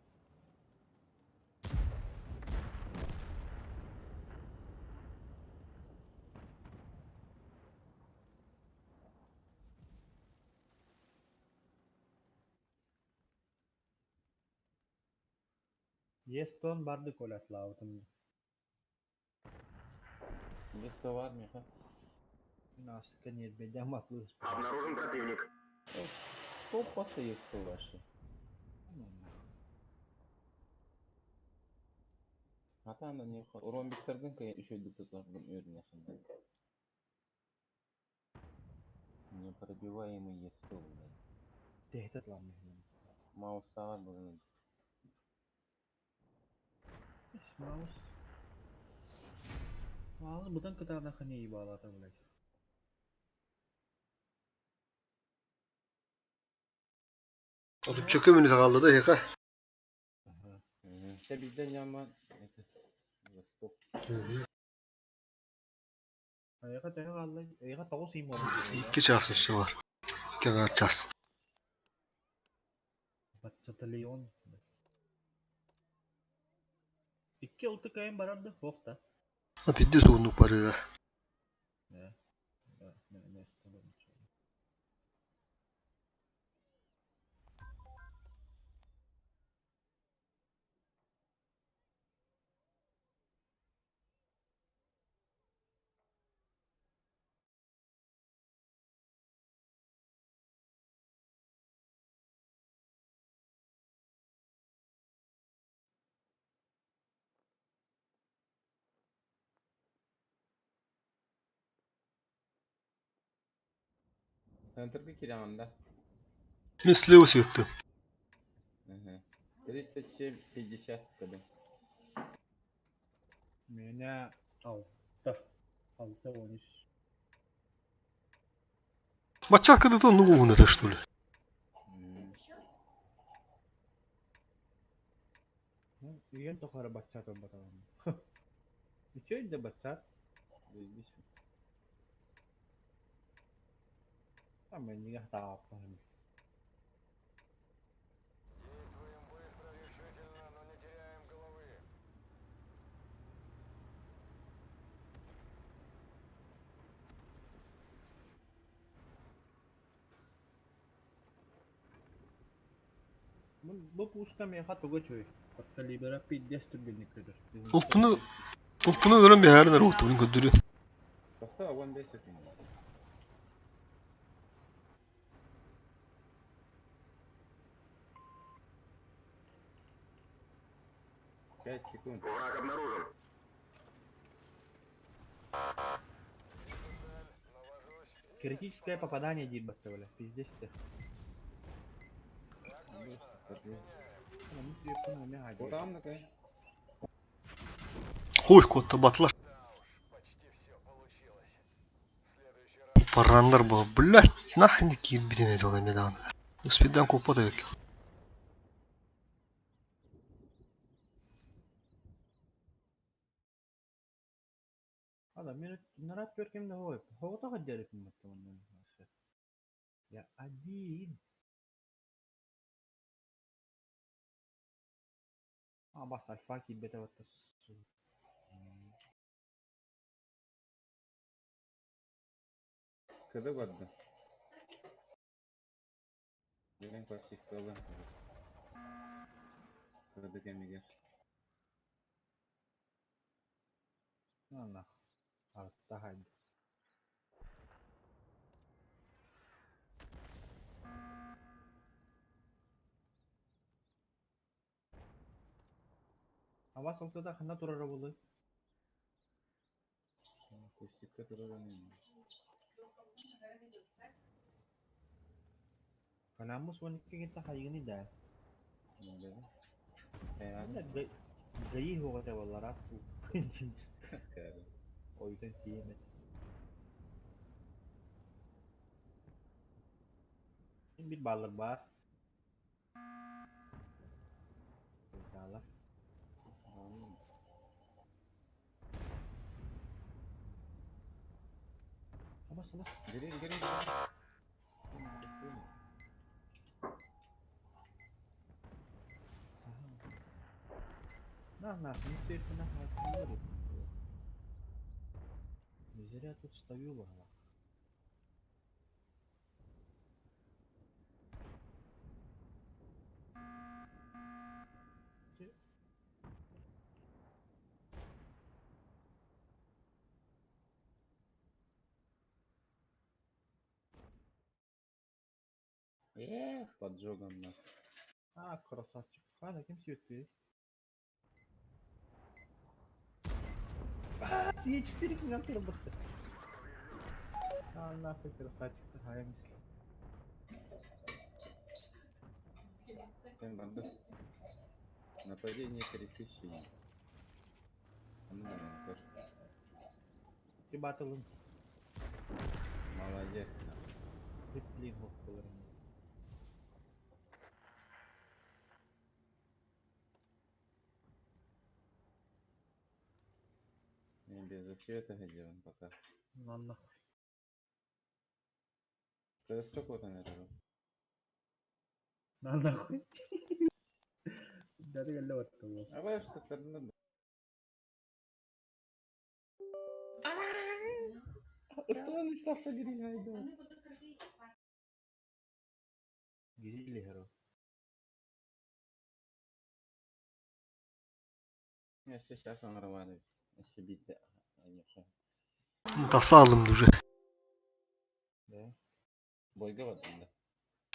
Естон барды колят лаутым. Без товар меха. Нас конец бедя матлыс. Обнаружен противник. Кто хвата есть то ваши? Хата ана не ромбиктерден кая еще диктатордун өрнесин. Непробиваемый есть то, блядь. Tehdit lan. Маусава был. Маус. Маус бұдан кытарна хане ебалата, блядь. Oğlum çökümünü kaldı da yaka. Ага. Bizden яма это Восток. Айга төһө қалды. Айга тоғыз сыйм oldu. 2 час еще var. 2 час. Батчаталион. Икки алты кайын барарды, хоқта. А пидде суунук барыга. Да. Да, не, Центр киряманда. Мен слева светті. Ага. 37,50 кд. Меня алты. Алты он үс. Бачакада то ну это что ли? Ну, үйен тоқары батчат он баталам. Үчөй де батчат. Здесь. Там неге тааппын. Действуем быстро, решительно, но не теряем головы. Бу пуска меха туга чөй. Подкалибера пиддес түргенник көтөр. Алтыны алтыны көрөн бэһэрин оттубун көддүрү. Просто 15 секунд. Пять секунд. Враг обнаружен. Критическое попадание дирбатта бля. Пиздец ты. Куда такая? Хуй котта батлар. Парандар был, блядь, нахрен кирбитин этого медан. Успедан купота век. Ада мен нарат көркемде хой. Хогота гаджарып маттаман. Я один. Абас альфа киирбэтэ батта. Кыды барда. Билэн классикка ылан Кыды кэмигэр. Анах. Арытта хайда. Абас алтыда ханна турара буолуой? Кустикка турар ини. Канаммыс 12 гинта хайыгыный да? Билэбин. Гаи хуоҕа буоллар суу. Ойутан тиийэмэт. Бир бааллар баар. Даалар. Абас абас. Гири гири. На, на, не все на Не зря тут стою, ладно. Э, с поджогом на. А, красавчик. Хана, кем сүйөттүй? А, Е4 килограмм тура А, нахуй, красавчик, хайм. Кем барды? Нападение 3000. Ну, тоже. Ти батылын. Молодец. Блин, болар. Не без засвета где он пока. На нахуй. Ты сколько вот она На нахуй. Да ты гalla баттым. А вы что то Устал стался гриль Гриль херо. Я сейчас он рваный. Себе Таса алым уже. Да. Бойга вот да.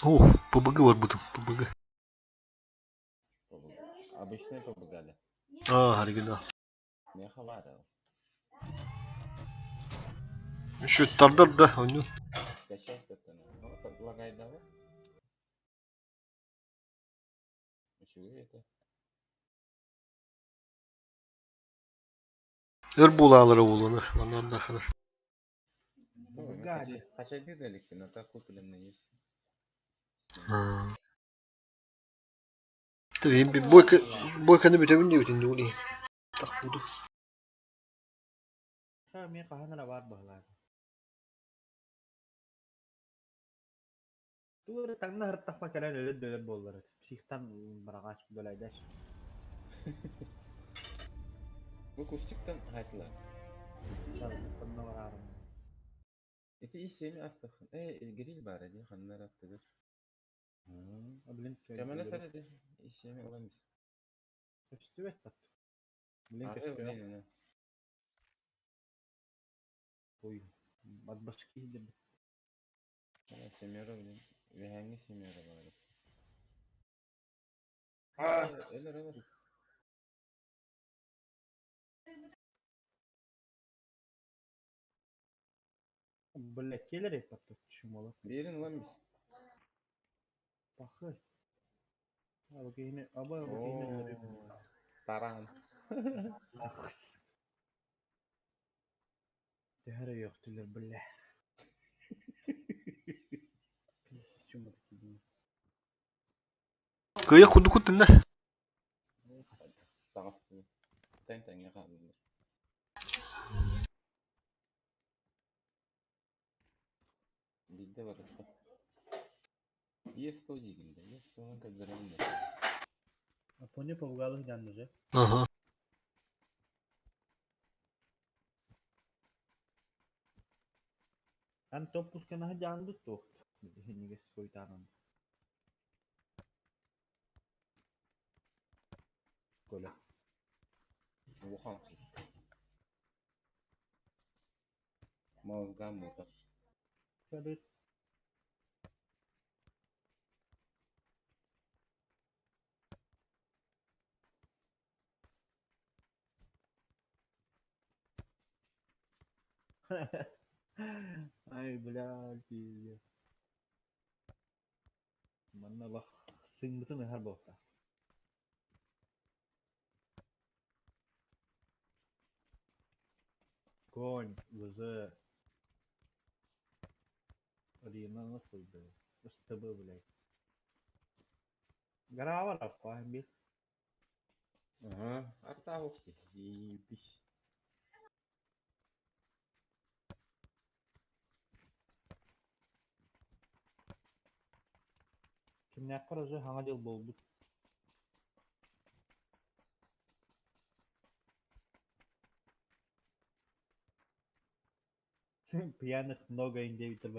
О, ПБГ бар бутым, ПБГ. Обычный ПБГ, да. А, оригинал. Не хаварил. Еще тардар да, у него. Скачать это, ну, предлагай давай. Чего это? Өр булалары улуну, онан дахына. Гади. Хотя бедалеки, но так куплено есть. Tabii bir бойка бойканы бүтөбүн диэбитин дууни. Так буду. Ха, мен каханара бар баһлар. Тугары таңна хыртахма кэлэн өлөр дөөлөр буоллар. Психтан барагаш бөлайдаш. Бу кустиктан хайтла. Таңна барарым. Ити исеми астах. Э, гриль бар ди ханнар аттыгыр. Блин, Кемеле сәрәде исеми оламыз. Өстүбэт тат. Блин, А, көстүбэт. блин, Ой, от башки деп. Семеро, блин. Веханги семеро бар. Өлөр, өлөр. Блять, келер ет тат чумала. Берин оламыз. Пахы. А, бу аба, бу Таран. Ахс. Төһөрө йөктүлөр, бля. Чумада кидин. Кыя куду кутунна. Тагасы. Тәң тәңгә калды. Бидде бар. Е100 дигенде, Е100-дан көлдөрөмүн. Апоня побугалы жаннызы. Ага. Ан топ пусканаһы жаанбыт туохт. Хинниге суйтанан. Коля. Улахан пуск. Мозгам это. Салют. Ай, блядь, пиздец. Манна лах сыҥмытын ыһар буолта. Конь, ВЗ. Арина нахуй, блядь. СТБ, блядь. Гаравар аппаһын бир. Ага, артавых ебись. Кимнээххэр уже хаҥа дьыл буолбут. Пьяных много индейцев.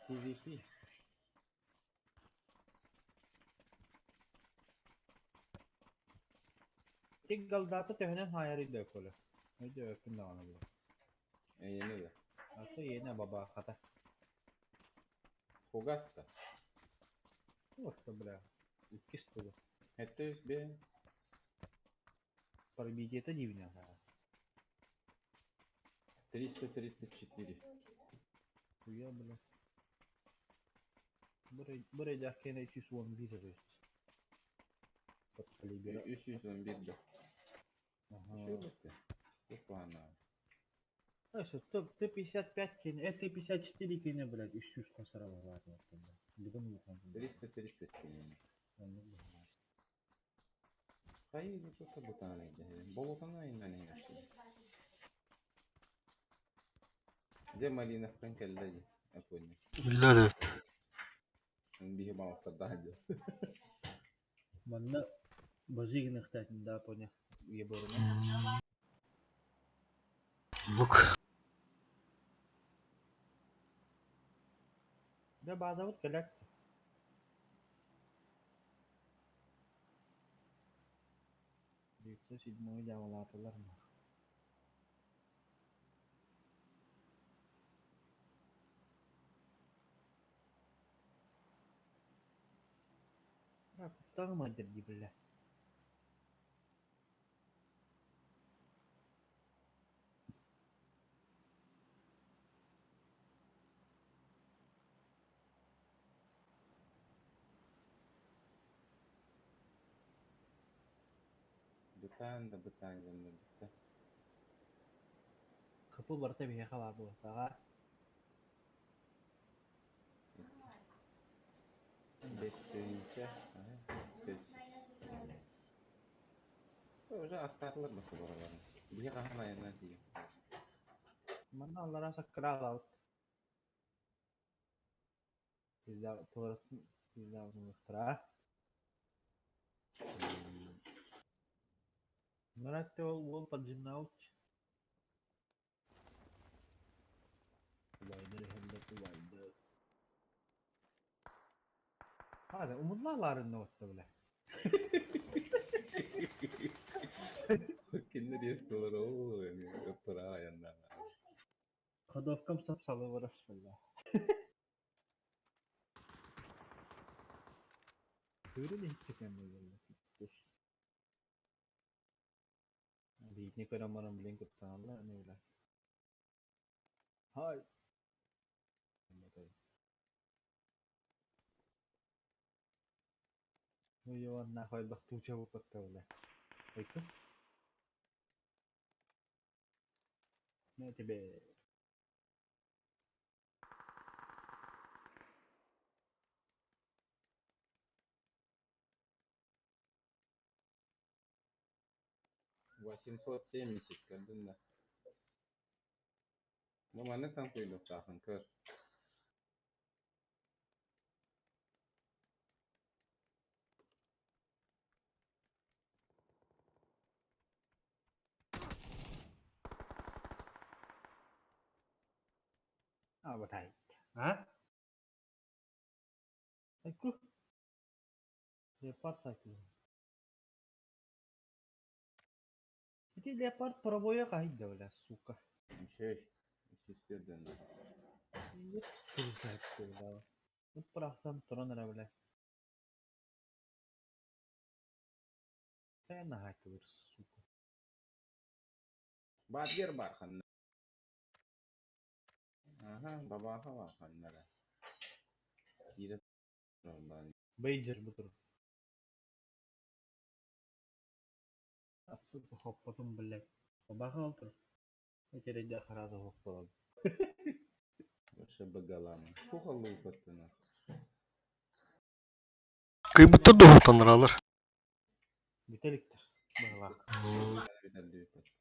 PvP. Тик галдата төһөнөн хаайар идэ коля. Өйдө өпүн даҕаны була. Эйене да. Ата иэнэ баба хата. Фугаста. Ох, бля. Иккис тугу. Это бе. Пробитиета дивня. 334. Хуя, бля. Бырай кене 311 то есть. Подкалибера. 311 да. Ага. Еще бітті. Опа-на. Знаешь, Т-55 кене, Т-54 кене, блядь, үс қосыра бар Бүгін ухан. 330 кене. Хайы тут бутан иде. Болотана иннен ине. Де Малиновкан келді. Апоня. Билләде. Биһи балықтарда Манна базигин ихтатын да поня. Еборына. Лук. Да база вот келек. Девятьсот седьмой дьяволатылар ма. А, куттаҕым дии бля. Бытаан да бытаан дьонно битте. Хапы барта биһиэхэ баар буолтаҕа. Беттейинче. Уже астарлар бакы баралар. Биһи хаһан айана тиийэ. Манна аллара саккыраалаабыт. Пизда туоратын пизда Нуратте ол уол поджимнаут. Убайдар иһэллэр убайдар. Хада умудлааларын нуотта бля. Киндер естулар оо эми ыттыра аянна. Ходовкам сап салы барас бля. Көрүн иһиттeken буолла. Биитни көрөн баран билен куттаналла не бля. Хай. Ну йо нахуй бахтуча бупатта бля. Айка. На тебе. 870 көрдүн да. Бу манна там куйлуктаахын көр. Абатайт. А? Айку. Леопард сайкыл. Ити леопард пробоя хаһыйда бля, сука. Үчүгэй. Үчүстүөрдөн. Ыт бырахсан туран эрэ бля. Э, наһаатылар, сука. Баатгер бар ханна. Аха, бабааха бар ханна эрэ. Киирэ турар Бейджер бу тур. А, сука, хоппотум, блядь. Бабааха ол тур. Этерейде хараза хопполом. Вообще багалама. Сухаллыы көттүнэ. Кыйбыттар дуһутаныралар. Бүтэ иликтэр. Быһылаах. Бүтэрдибит.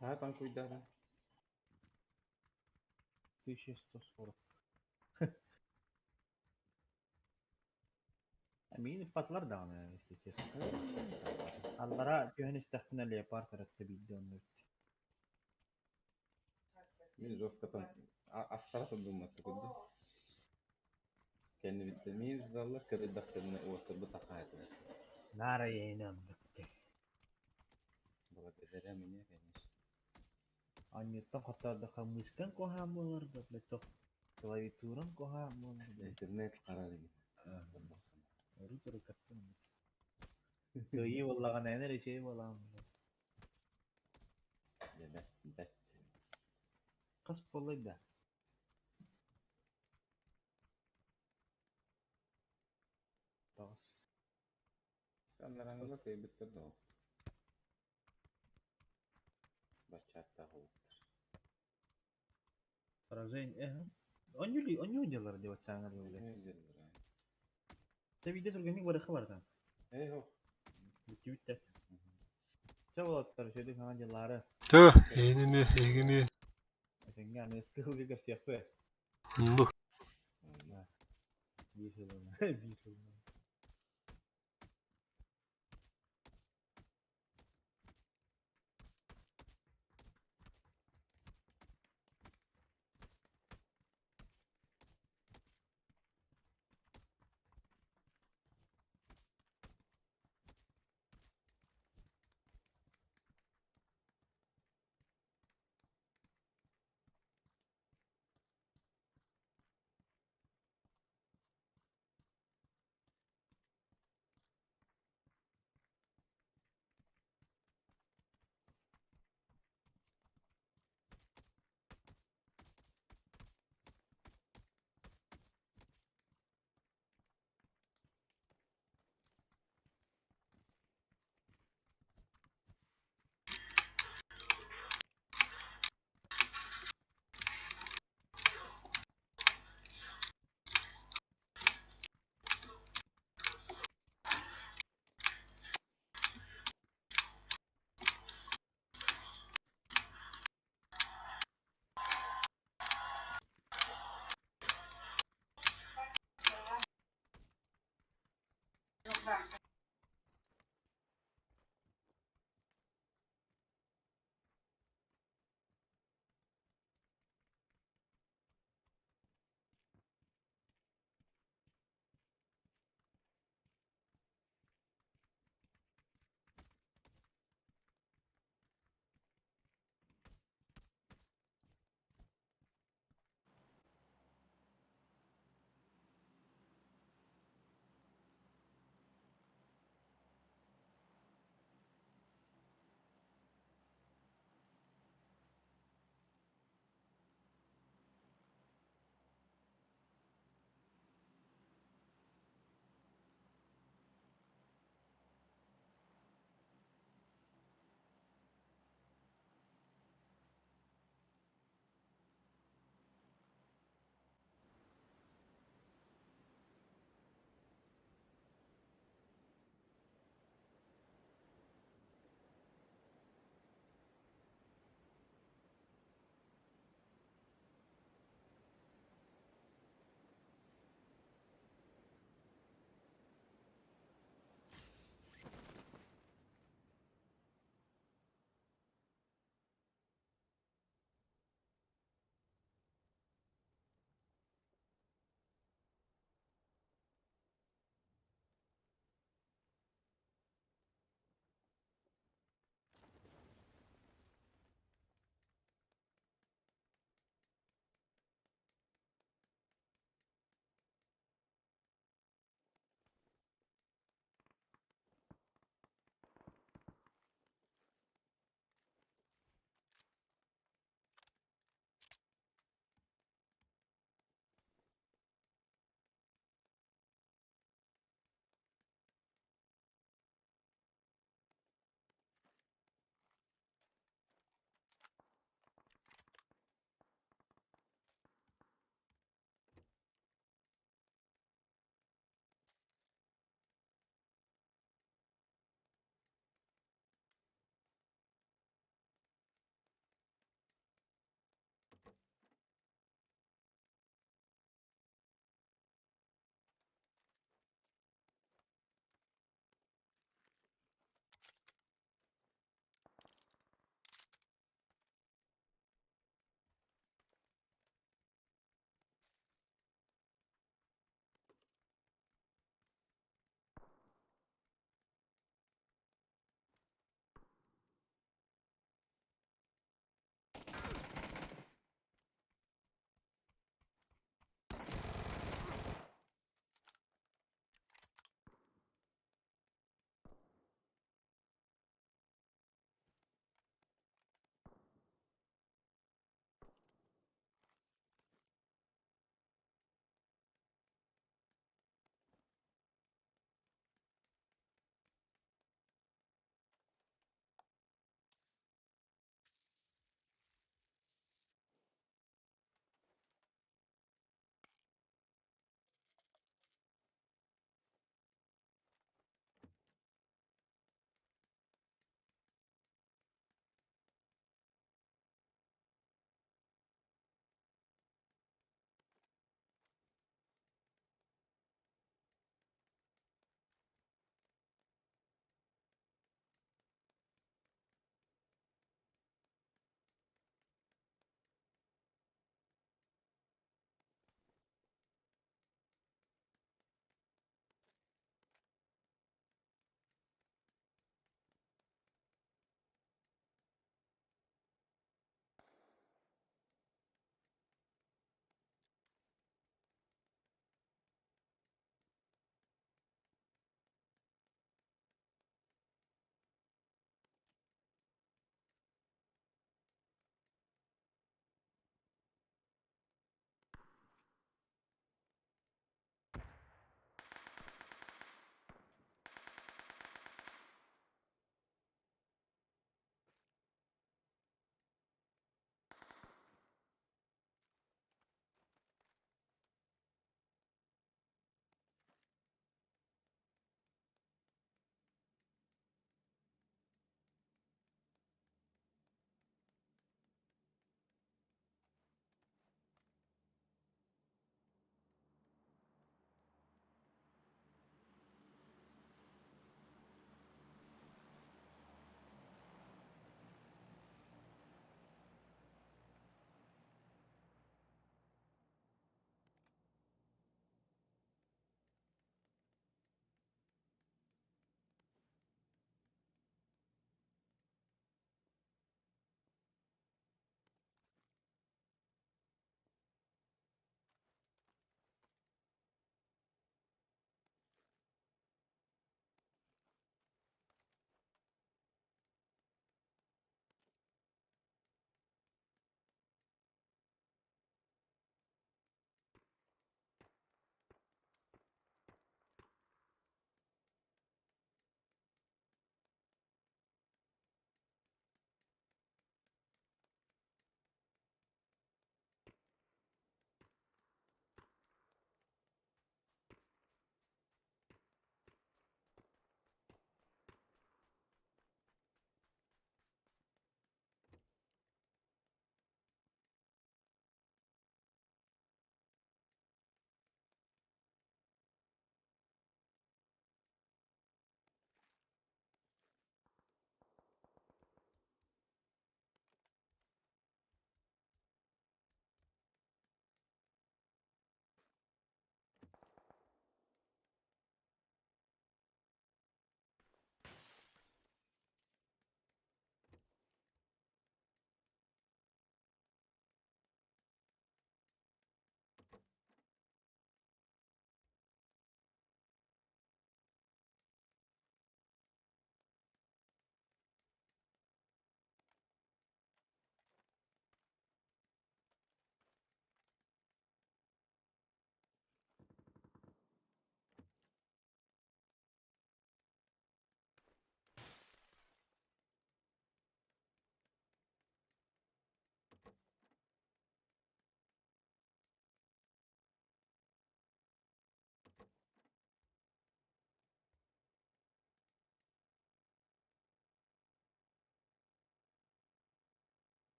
Хаатан куйдаата. 1140. Миин ыппатылар даҕаны, если честно. Аллара түһэн истэхпинэ леопард ыратта биирдэ оннук. Мин жесткотан астара сылдьымматта курдук. Кэннибиттэн миин сыталлар, кырыйдахтарына уоттарбыт ахаайтылар. Наара иһинэ оннук дии. Благодаря мне, конечно. Анньыттан хоттордоххо мышкаҥ куһаҕан буолар да, блядь, туох клавиатураҥ куһаҕан буолар да. Интернет харар эбит. Өрүү турукаттан оннук. Кыайыы буоллаҕына эн эрэ үчүгэй буолаҕын блядь. Дьэ бэрт, бэрт. Хас буоллай да? Тоҕус. Аннараҥҥыла кыайбыттар да Баччааттаах уолаттар. Поражение, э, онньуу онньуу дьаллар диэбэт сааҥар били. Тэ биирдэ түргэнник барыахха барытан. Ээ ох. Бүттүбүт да. Чэ уолаттар, үчүгэйдик хаҥа дьаллаары. Төө, эһини эһигини Этэҥҥэ аны ыскыһылга көрсүөхпүт. Оннук. Биир сылынан. Биир сылынан.